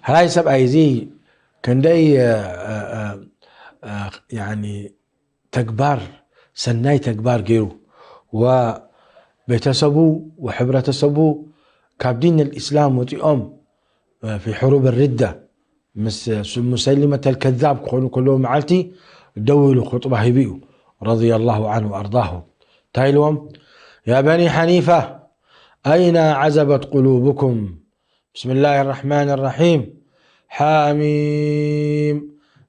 ሕራይ ሰብኣይ እዚ ክንደይ፣ እ፣ እ፣ እ፣ እ፣ ያኒ ተግባር፣ ሰናይ ተግባር ገይሩ፣ ወቤተሰቡ ወሕብረተሰቡ ካብ ዲን ኣልኢስላም ወፂኦም፣ እ፣ ፊ ሕሩብ ርዳ ምስ ሱ-፣ ሙሰሊመት ኣልከዛብ ክኾኑ ከለዉ መዓልቲ ደው ኢሉ ኹጥባ ሂቡ እዩ፣ ረዲየላሁ ዓንሁ ወኣርዳሁ። እንታይ ኢልዎም? ያ በኒ ሓኒፋ፣ ኣይና ዓዘበት ቁሉብኩም? ብስምላህ ራሕማን ራሒም። حميم.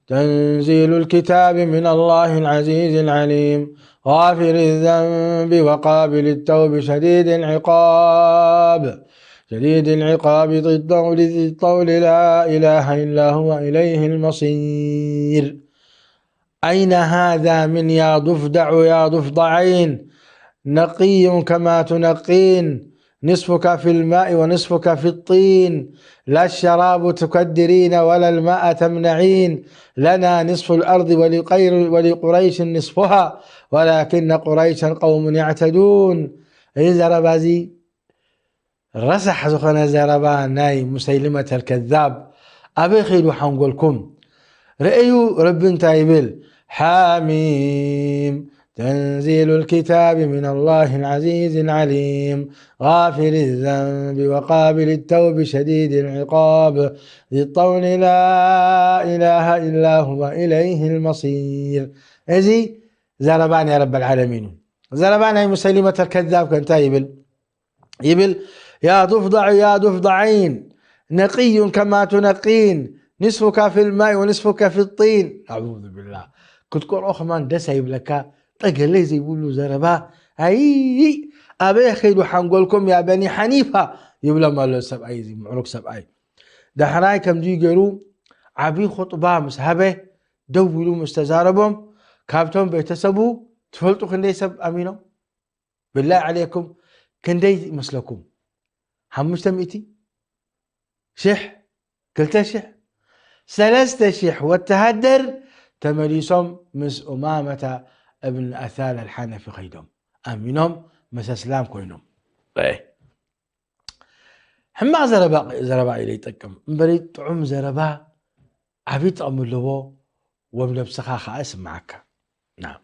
تنزيل الكتاب من الله العزيز العليم. غافر الذنب وقابل التوب شديد العقاب. شديد العقاب ذي الطول، ذي الطول لا إله إلا هو إليه المصير. أين هذا من يا ضفدع يا ضفدعين؟ نقي كما تنقين، نصفك في الماء ونصفك في الطين. لا الشراب تكدرين ولا الماء تمنعين. لنا نصف الأرض ولقير-، ولقريش نصفها، ولكن قريشا قوم يعتدون. እዚ ዘረባ እዚ ረሳሕ ዝኾነ ዘረባ ናይ ሙሰይልመት ኣልከዛብ ኣበይ ኸይዱ ሓንጎልኩም? ርእዩ፣ ረቢ እንታይ ይብል? ሓሚም። تنزيل الكتاب من الله العزيز العليم. غافر الذنب وقابل التوب شديد العقاب ذي الطول لا إله إلا هو إليه المصير. እዚ ዘረባ ናይ ረብ ዓለሚን እዩ። ዘረባ ናይ ሙሰይልመት ኣልከዛብ ከ እንታይ ይብል? ይብል፣ يا ضفدع يا ضفدعين، نقي كما تنقين، نصفك في الماء ونصفك في الطين. ኣዑዙ ቢላህ። ክትቆርኦ ከማን ደስ ኣይብለካ። ጠገለይ ዘይብሉ ዘረባ። ኣይ፣ ኣበይ ከይዱ ሓንጎልኩም ያ በኒ ሓኒፋ? ይብሎም ኣሎ ሰብኣይ፣ እዚ ምዕሩግ ሰብኣይ። ዳሕራይ ከምዚ ገይሩ ዓብዪ ኹጥባ ምስ ሃበ፣ ደው ኢሉ ምስ ተዛረቦም፣ ካብቶም ቤተሰቡ ትፈልጡ ክንደይ ሰብ ኣሚኖም? ብላይ ዓለይኩም፣ ክንደይ ይመስለኩም? ሓሙሽተ ሚእቲ ሽሕ? ክልተ ሽሕ? ሰለስተ ሽሕ ወተሃደር ተመሊሶም ምስ ኡማመታ እብን ኣሳል ኣልሓነፊ ኸይዶም። ኣሚኖም ምስ ኣስላም ኮይኖም። ሕማቕ ዘረባ፣ ዘረባ ኢለ ይጠቅም እምበሪ፣ ጥዑም ዘረባ ዓብዪ ጥቕሚ ኣለዎ። ወብ ነብስኻ ኸዓ ይስምዓካ። ናም።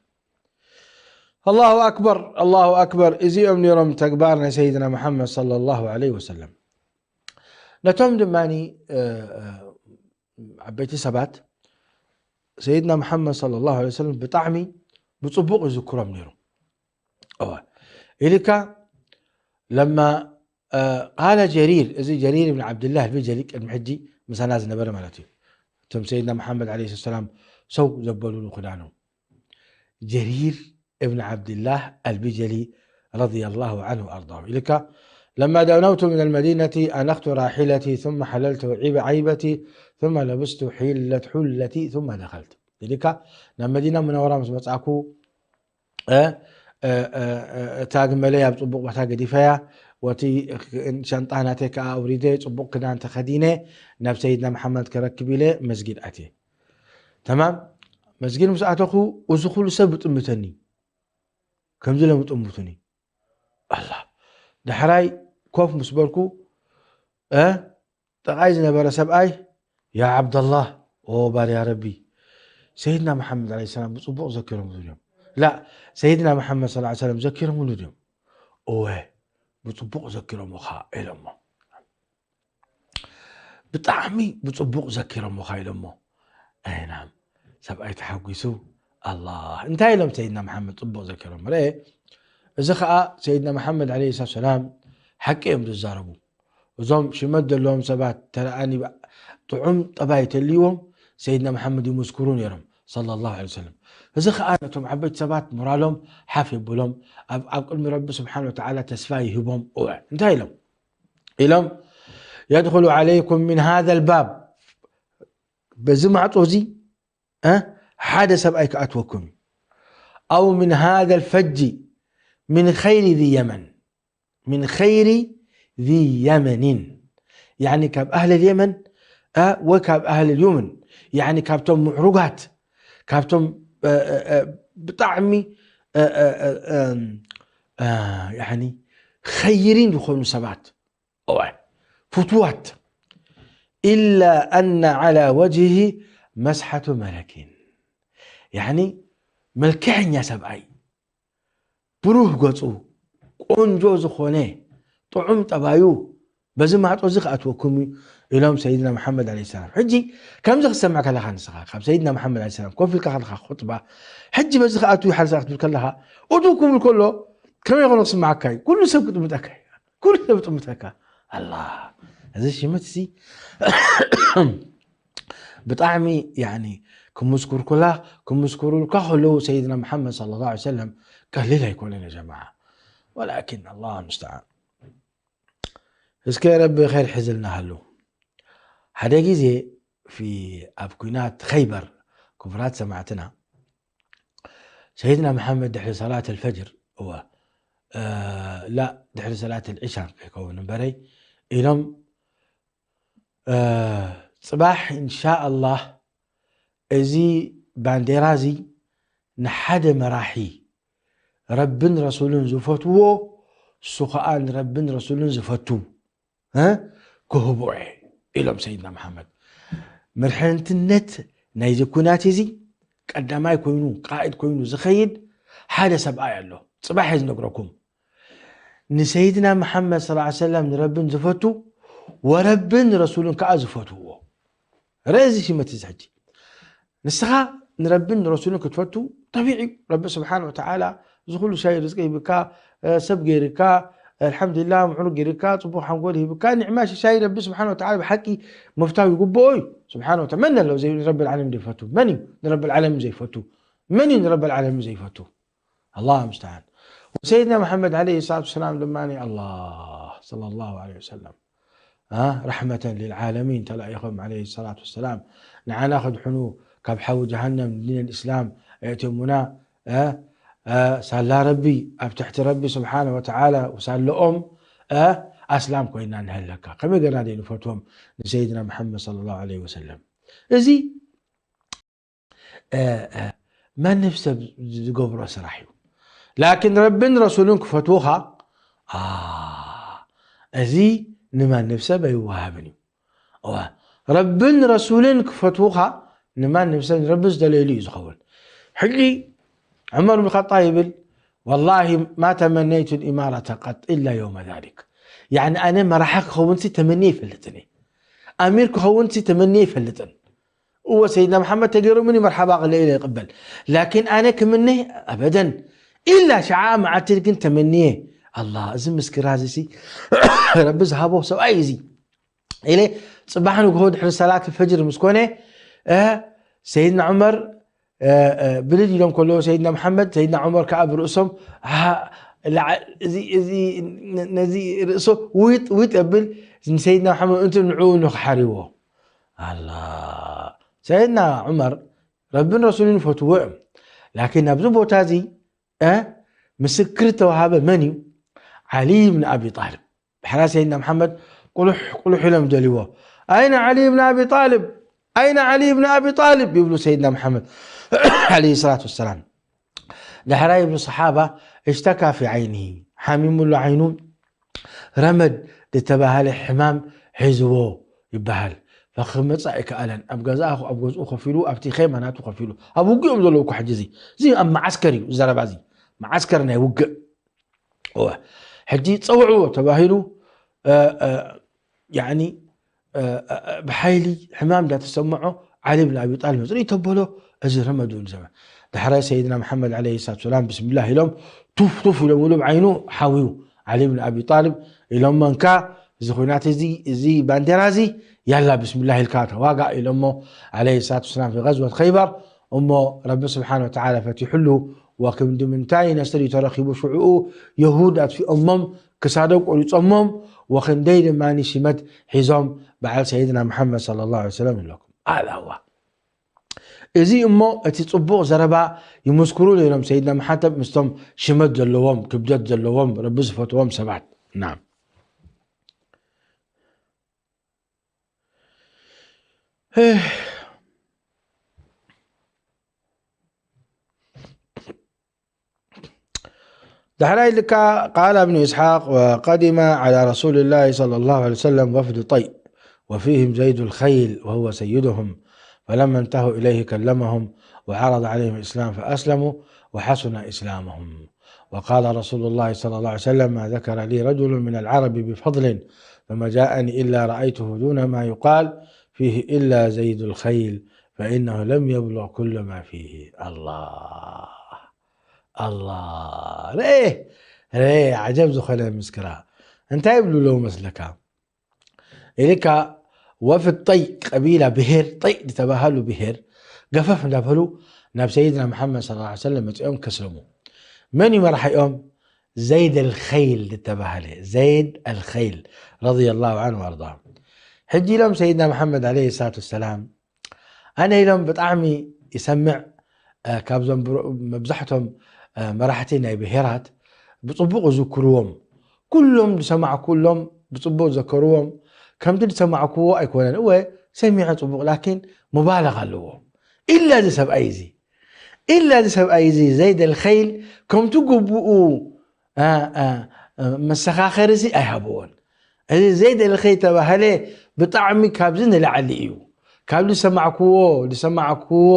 ኣላሁ ኣክበር፣ ኣላሁ ኣክበር። እዚኦም ነይሮም ተግባር ናይ ሰይድና መሓመድ ሰለላሁ ዐለይሂ ወሰለም። ነቶም ድማ፣ እ፣ እ፣ ዓበይቲ ሰባት ሰይድና መሓመድ ሰለላሁ ዐለይሂ ወሰለም ብጣዕሚ ብጽቡቕ ይዝክሮም ነይሩ። እወ። ኢልካ ለማ፣ እ፣ ቃለ ጀሪር፣ እዚ ጀሪር ብን ዓብድላህ ኣልበጀሊ ቅድሚ ሕጂ ምሳና ዝነበረ ማለት እዩ። እቶም ሰይድና መሓመድ ዐለይሂ ሰላም ሰው ዘበሉሉ ክዳኖም። ጀሪር እብን ዓብድላህ ኣልበጀሊ ረዲየላሁ ዐንሁ ወኣርዳሁ ኢልካ፣ ለማ ደነውቱ ምን ኣልመዲነቲ ኣነኽቱ ራሒለቲ ثم ሐለልቱ ዒበ-፣ ዓይበቲ ثم ለብስቱ ሒለት-፣ ሑለቲ ثم ደኸልቱ። ኢልካ ናብ መዲና ሙነወራ ምስ መጻእኩ፣ እ፣ እ፣ እ፣ እ፣ እታ ግመለይ ኣብ ጽቡቕ ቦታ ገዲፈያ፣ ወቲ ሻንጣ ናተይ ከኣ ኣውሪደ፣ ጽቡቕ ክዳን ተኸዲነ፣ ናብ ሰይድና መሓመድ ከረክብ ኢለ መስጊድ ኣትየ። ተማም፣ መስጊድ ምስ ኣተኹ፣ እዚ ኩሉ ሰብ ይጥምተኒ። ከምዚ ኢሎም ይጥምቱኒ። ኣላ። ዳሕራይ ኮፍ ምስ በልኩ፣ እ፣ ጥቓይ ዝነበረ ሰብኣይ፣ "ያ ዓብደላህ፣ ኦ ባርያ ረቢ፣ ሰይድና መሓመድ ዐለይሂ ሰላም ብጽቡቕ ዘኪሮምሉ ድዮም?" "ላ፣ ሰይድና መሓመድ ሰለላሁ ዐለይሂ ወሰለም ዘኪሮምሉ ድዮም?" "እወ፣ ብጽቡቕ ዘኪሮምኻ" ኢሎሞ። "ብጣዕሚ ብጽቡቕ ዘኪሮምኻ" ኢሎሞ። ኣይናም፣ ሰብኣይ ተሓጒሱ፣ ኣላህ፣ እንታይ ኢሎም ሰይድና መሓመድ ጽቡቕ ዘኪሮም? ርአ፣ እዚ ኸኣ ሰይድና መሓመድ ዐለይሂ ሰላቱ ሰላም ሓቂ እዮም ዝዛረቡ። እዞም ሽመት ዘለዎም ሰባት ተረኣኒ ጥዑም ጠባይ ተልይዎም ሰይድና መሓመድ ይምስክሩ ነይሮም፣ ሰለላሁ ዐለይሂ ወሰለም። እዚ ኸኣ ነቶም ዓበይቲ ሰባት ሞራሎም ሓፍ የብሎም፣ ኣብ፣ ኣብ ቅድሚ ረቢ ስብሓነ ወተዓላ ተስፋ ይህቦም። እወ፣ እንታይ ኢሎም? ኢሎም፣ "የድኹሉ ዐለይኩም ሚን ሃዘል ባብ፣ በዚ ማዕጾ እዚ፣ እ፣ ሓደ ሰብኣይ ክኣትወኩም እዩ። ኣው ሚን ሃዘል ፈጂ ሚን ኸይሪ ዚ የመን፣ ሚን ኸይሪ ዚ የመኒን፣ ያኒ ካብ ኣህለል የመን፣ እ፣ ወይ ካብ ኣህለል ዩምን፣ ያኒ ካብቶም ምዕሩጋት፣ ካብቶም፣ እ፣ እ፣ እ፣ ብጣዕሚ፣ እ፣ እ፣ እ፣ እም፣ እ፣ ያኒ ኸይሪን ዝኾኑ ሰባት፣ እወ፣ ፍቱዋት፣ ኢላ ኣነ ዐላ ወጅሂ መስሓቱ መለኪን፣ ያኒ መልክዐኛ ሰብኣይ፣ ብሩህ ገጹ፣ ቆንጆ ዝኾነ፣ ጥዑም ጠባዩ፣ በዚ ማዕጾ እዚ ክኣትወኩም እዩ ኢሎም ሰይድና መሓመድ ዐለይሂ ሰላም። ሕጂ ከምዚ ክትሰምዕ ከለኻ ንስኻ፣ ካብ ሰይድና መሓመድ ዐለይሂ ሰላም ኮፍ ኢልካ ከለኻ ኹጥባ፣ ሕጂ በዚ ክኣትው ይሓልሳ ክትብል ከለኻ፣ እቱ ክብል ከሎ ከመይ ይኾነ ክስምዓካ እዩ? ኩሉ ሰብ ክጥምጠካ እዩ። ኩሉ ሰብ ክጥምጠካ። ኣላ፣ እዚ ሽመት እዚ ብጣዕሚ ያኒ ክምስኩርኩላ ክምስኩሩልካ ከለዉ ሰይድና መሓመድ صلى الله عليه وسلم ቀሊል ኣይኮነን ያ ጀማዓ። ወላኪን ኣላህ ሙስተዓን። እስከ ረቢ ኸይር ሒዝልና ሃሉ። ሓደ ግዜ ፊ ኣብ ኩናት ኸይበር ክቡራት ሰማዕትና ሰይድና መሓመድ ድሕሪ ሰላት الفجر እወ እ፣ ላ ድሕሪ ሰላት العشاء ከይከውን እምበረይ ኢሎም እ፣ ጽባሕ ኢንሻ ኣላህ እዚ ባንዴራ እዚ ንሓደ መራሒ ረብን ረሱልን ዝፈትዎ እሱ ኸዓ ንረብን ረሱልን ዝፈቱ እ፣ ክህቦ እየ ኢሎም ሰይድና መሓመድ። መርሐንትነት ናይዚ ኩናት እዚ ቀዳማይ ኮይኑ ቃኢድ ኮይኑ ዝኸይድ ሓደ ሰብኣይ ኣሎ። ጽባሕ እየ ዝነግረኩም። ንሰይድና መሓመድ صلى الله عليه وسلم ንረብን ዝፈቱ ወረብን ረሱልን ከዓ ዝፈትዎ። ረዚ ሽመት እዚ ሕጂ ንስኻ ንረብን ንረሱልን ክትፈቱ ጠቢዒ እዩ። ረቢ ስብሓን ወተዓላ እዚ ኩሉ ሻይ ርዝቂ ሂብካ፣ እ፣ ሰብ ገይርካ፣ ኣልሓምዱሊላህ ምዕሩግ ገይርካ፣ ጽቡቕ ሓንጎል ሂብካ፣ ኒዕማ ሽሻይ ረቢ ስብሓን ወተዓላ ብሓቂ ምፍታው ይግብኦ እዩ። ስብሓን ወተዓላ መን ኣሎ ዘይ-፣ ንረቢ ልዓለሚን ዘይፈቱ? መን እዩ ንረቢ ልዓለሚን ዘይፈቱ? መን እዩ ንረቢ ልዓለሚን ዘይፈቱ? ኣላህ ምስተዓን። ወሰይድና መሓመድ ዓለይሂ ሰላቱ ወሰላም ድማ ኣላህ ሰለላሁ ዓለይሂ ወሰለም እ፣ ረሕመተን ሊልዓለሚን ተላኢኾም ዓለይሂ ሰላቱ ወሰላም ንዓና ከድሕኑ ካብ ሓዊ ጀሃነም ንዲን ልእስላም ኣእትዮሙና እ፣ እ፣ ሳላ ረቢ ኣብ ትሕቲ ረቢ ስብሓነ ወተዓላ ሳለኦም እ፣ ኣስላም ኮይና ንህለካ። ከመይ ገርና ደይ ንፈትዎም ንሰይድና መሓመድ ሰለላሁ ዓለይሂ ወሰለም? እዚ እ፣ እ፣ ማንም ሰብ ዝገብሮ ስራሕ እዩ። ላኪን ረብን ረሱልን ክፈትዉኻ ኣ፣ እዚ ንማንም ሰብ ኣይወሃብን እዩ። እዋ፣ ረብን ረሱልን ክፈትዉኻ ንማንም ሰብ ንረቢ ዝደለየሉ እዩ ዝኸውን። ሕጂ ዑመር ብን ኸጣብ ይብል ወላሂ ማ ተመነይቱ ልኢማረተ ቀጥ ኢላ የውመ ዛሊክ። ያኒ ኣነ መራሒ ክኸውንሲ ተመንየ ይፈልጥን እየ። ኣሚር ክኸውንሲ ተመንየ ይፈልጥን። እወ ሰይድና መሓመድ ተገይሮምኒ መርሓባ ቅለ ኢለ ይቕበል። ላኪን ኣነ ክምነ ኣበደን ኢላ ሸዓ መዓልቲ ግን ተመንየ ኣላ እዚ ምስክራ እዚ ሲ ረቢ ዝሃቦ ሰብኣይ እዚ ኢለ ጽባሕ ንግሆ ድሕሪ ሰላት ፈጅር ምስ ኮነ እ፣ ሰይድና ዑመር እ፣ እ፣ ብልል ኢሎም ከለዎ ሰይድና መሓመድ ሰይድና ዑመር ከዓ ብርእሶም አ፣ ለዓ-፣ እዚ፣ እዚ፣ ነ-፣ ነዚ ርእሶ ውጥ ውጥ የብል ንሰይድና መሓመድ እንት ንዕኡ ንክሓርዎ ኣላ ሰይድና ዑመር ረብን ረሱልን ይፈትዎ እዮም። ላኪን ኣብዚ ቦታ እዚ እ፣ ምስክር ተዋሃበ መን እዩ? ዓሊ ብን ኣቢ ጣልብ። ድሕራ ሰይድና መሓመድ ቁሉሕ ቁሉሕ ኢሎም ደልዎ ኣይነ ዓሊ ብን ኣቢ ጣልብ ኣይነ ዓሊ ብን ኣቢ ጣልብ ይብሉ ሰይድና መሓመድ ዓለይሂ ሰላቱ ወሰላም። ድሕራ ይብሉ ሰሓባ እሽተካ ፊ ዓይኒ ሓሚሙሉ ዓይኑ ረመድ ዝተባሃለ ሕማም ሒዝዎ ይበሃል። ፈክመፃ ኣይከኣለን ኣብ ገዛእ ኣብ ገዝኡ ከፊሉ ኣብቲ ኸይማ ናቱ ከፊሉ ኣብ ውግኦም ዘለዉ እኮ ሕጂ እዚ እዚ ኣብ መዓስከር እዩ ዘረባ እዚ መዓስከር ናይ ውግእ እወ ሕጂ ፀውዕዎ ተባሂሉ እ፣ እ፣ ያኒ እ፣ እ፣ እ፣ ብሓይሊ ሕማም እንዳተሰምዖ ዓሊ ብን ኣቢ ጣልብ መፅሪ ተበሎ እዚ ረመዱን ዘመን ዳሕራይ ሰይድና መሓመድ ዓለይሂ ሰላቱ ሰላም ብስምላህ ኢሎም ቱፍ ቱፍ ኢሎም ኢሉ ብዓይኑ ሓውዩ ዓሊ ብን ኣቢ ጣልብ ኢሎሞ እንካ እዚ ኩናት እዚ እዚ ባንዴራ እዚ ያላ ብስምላህ ኢልካ ተዋጋእ ኢሎሞ ዓለይሂ ሰላቱ ሰላም ፊ ገዝወት ኸይበር እሞ ረቢ ስብሓን ወተዓላ ፈቲሑሉ ወክንዲ ምንታይ ነስሪ ተረኺቡ ሽዕኡ የሁድ ኣጥፊኦሞም ክሳዶም ቆሪጾሞም ወክንደይ ድማ ሽመት ሒዞም በዓል ሰይድና መሓመድ صلى الله عليه وسلم ይብለኩም ኣላዋ እዚ እሞ እቲ ጽቡቕ ዘረባ ይምስክሩ ነይሮም ሰይድና መሓተብ ምስቶም ሽመት ዘለዎም ክብደት ዘለዎም ረቢ ዝፈትዎም ሰባት ናም دحراي لك قال ابن إسحاق: وقدم على رسول الله صلى الله عليه وسلم وفد طي، وفيهم زيد الخيل وهو سيدهم، فلما انتهوا إليه كلمهم وعرض عليهم الإسلام فأسلموا وحسن إسلامهم. وقال رسول الله صلى الله عليه وسلم: ما ذكر لي رجل من العرب بفضل ثم جاءني إلا رأيته دون ما يقال فيه إلا زيد الخيل، فإنه لم يبلغ كل ما فيه. الله. الله. رئي. رئي. عجب زخلة مسكرة. أنت يبلو لو مسلكة. إليك ወፍድ ጠይ ቀቢላ ብሄር ጠይ ዝተባሃሉ ብሄር ገፈፍ እንዳበሉ ናብ ሰይድና መሓመድ ሰለላሁ ዐለይሂ ወሰለም መፂኦም ከስለሙ። መን እዩ መራሒኦም? ዘይድ ኣልኸይል ዝተባሃለ ዘይድ ኣልኸይል ረዲየላሁ ዐንሁ ወኣርዳሁ። ሕጂ ኢሎም ሰይድና መሓመድ ዐለይሂ ሰላቱ ወሰላም ኣነ ኢሎም ብጣዕሚ ይሰምዕ ካብዞም መብዛሕቶም መራሕቲ ናይ ብሄራት ብፅቡቕ ዝዝክርዎም ኩሎም ዝሰማዕኩሎም ብፅቡቕ ዘከርዎም ከምቲ ዝሰማዕክዎ ኣይኮነን እወ ሰሚዐ ፅቡቕ ላኪን ሙባለግ ኣለዎ ኢላ እዚ ሰብኣይ እዚ ኢላ እዚ ሰብኣይ እዚ ዘይድ ኣልኸይል ከምቲ ግቡኡ መሰኻኸሪ እዚ ኣይሃብዎን እዚ ዘይድ ኣልኸይል ተባህለ ብጣዕሚ ካብዚ ንላዕሊ እዩ ካብ ዝሰማዕክዎ ዝሰማዕክዎ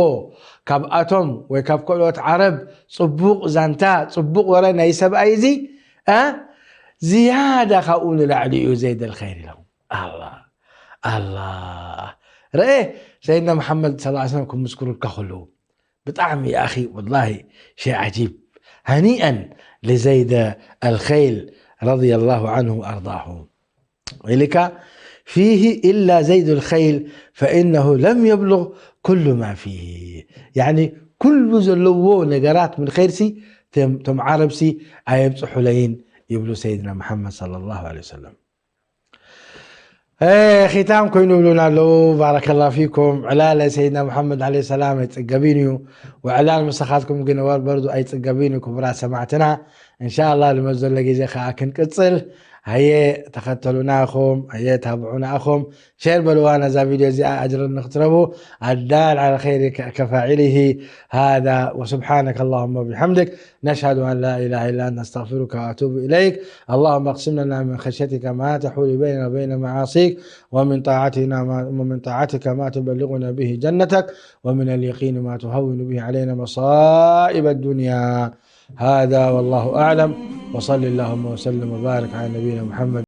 ካብኣቶም ወይ ካብ ካልኦት ዓረብ ፅቡቕ ዛንታ ፅቡቕ ወረ ናይ ሰብኣይ እዚ ዝያዳ ካብኡ ንላዕሊ እዩ ዘይድ ኣልኸይል ኢሎም ኣላ ኣላ ረኤ ሰይድና መሓመድ ስ ሰለም ክምስክሩልካ ከለዉ ብጣዕሚ ኣኺ ወላሂ ሸይ ዓጂብ ሃኒአን ልዘይደ ኣልኸይል ረዲየላሁ ዐንሁ ወኣርዳሁ ኢልካ ፊሂ ኢላ ዘይዱ ልኸይል ፈኢነሁ ለም የብሉግ ኩሉ ማ ፊሂ ያኒ ኩሉ ዘለዎ ነገራት ምን ኸይርሲ ቶም ዓረብሲ ኣየብፅሑለይን ይብሉ ሰይድና መሓመድ ሰለላሁ ዐለይሂ ወሰለም ኺታም ኮይኑ ይብሉና ኣለዉ ባረከላ ፊኩም ዕላለ ሰይድና ሙሐመድ ለ ሰላም ኣይፅገብን እዩ ውዕላል ምሳኻትኩም ግን ወር በርዱ ኣይፅገብን እዩ ክቡራት ሰማዕትና እንሻላ ልመት ዘሎ ግዜ ከዓ ክንቅፅል ሃየ ተኸተሉና እኹም ሃየ ታብዑና እኹም ሸር በልዋ ነዛ ቪድዮ እዚኣ ኣጅርን ንክትረቡ ኣዳል ዓለ ኸይሪ ከፋዒልሂ هذا وسبحانك اللهم وبحمدك نشهد أن لا إله إلا أنت نستغفرك وأتوب إليك اللهم اقسم لنا من خشيتك ما تحول بيننا وبين معاصيك ومن طاعتنا ما ومن طاعتك ما تبلغنا به جنتك ومن اليقين ما تهون به علينا مصائب الدنيا هذا والله أعلم وصل اللهم وسلم وبارك على نبينا محمد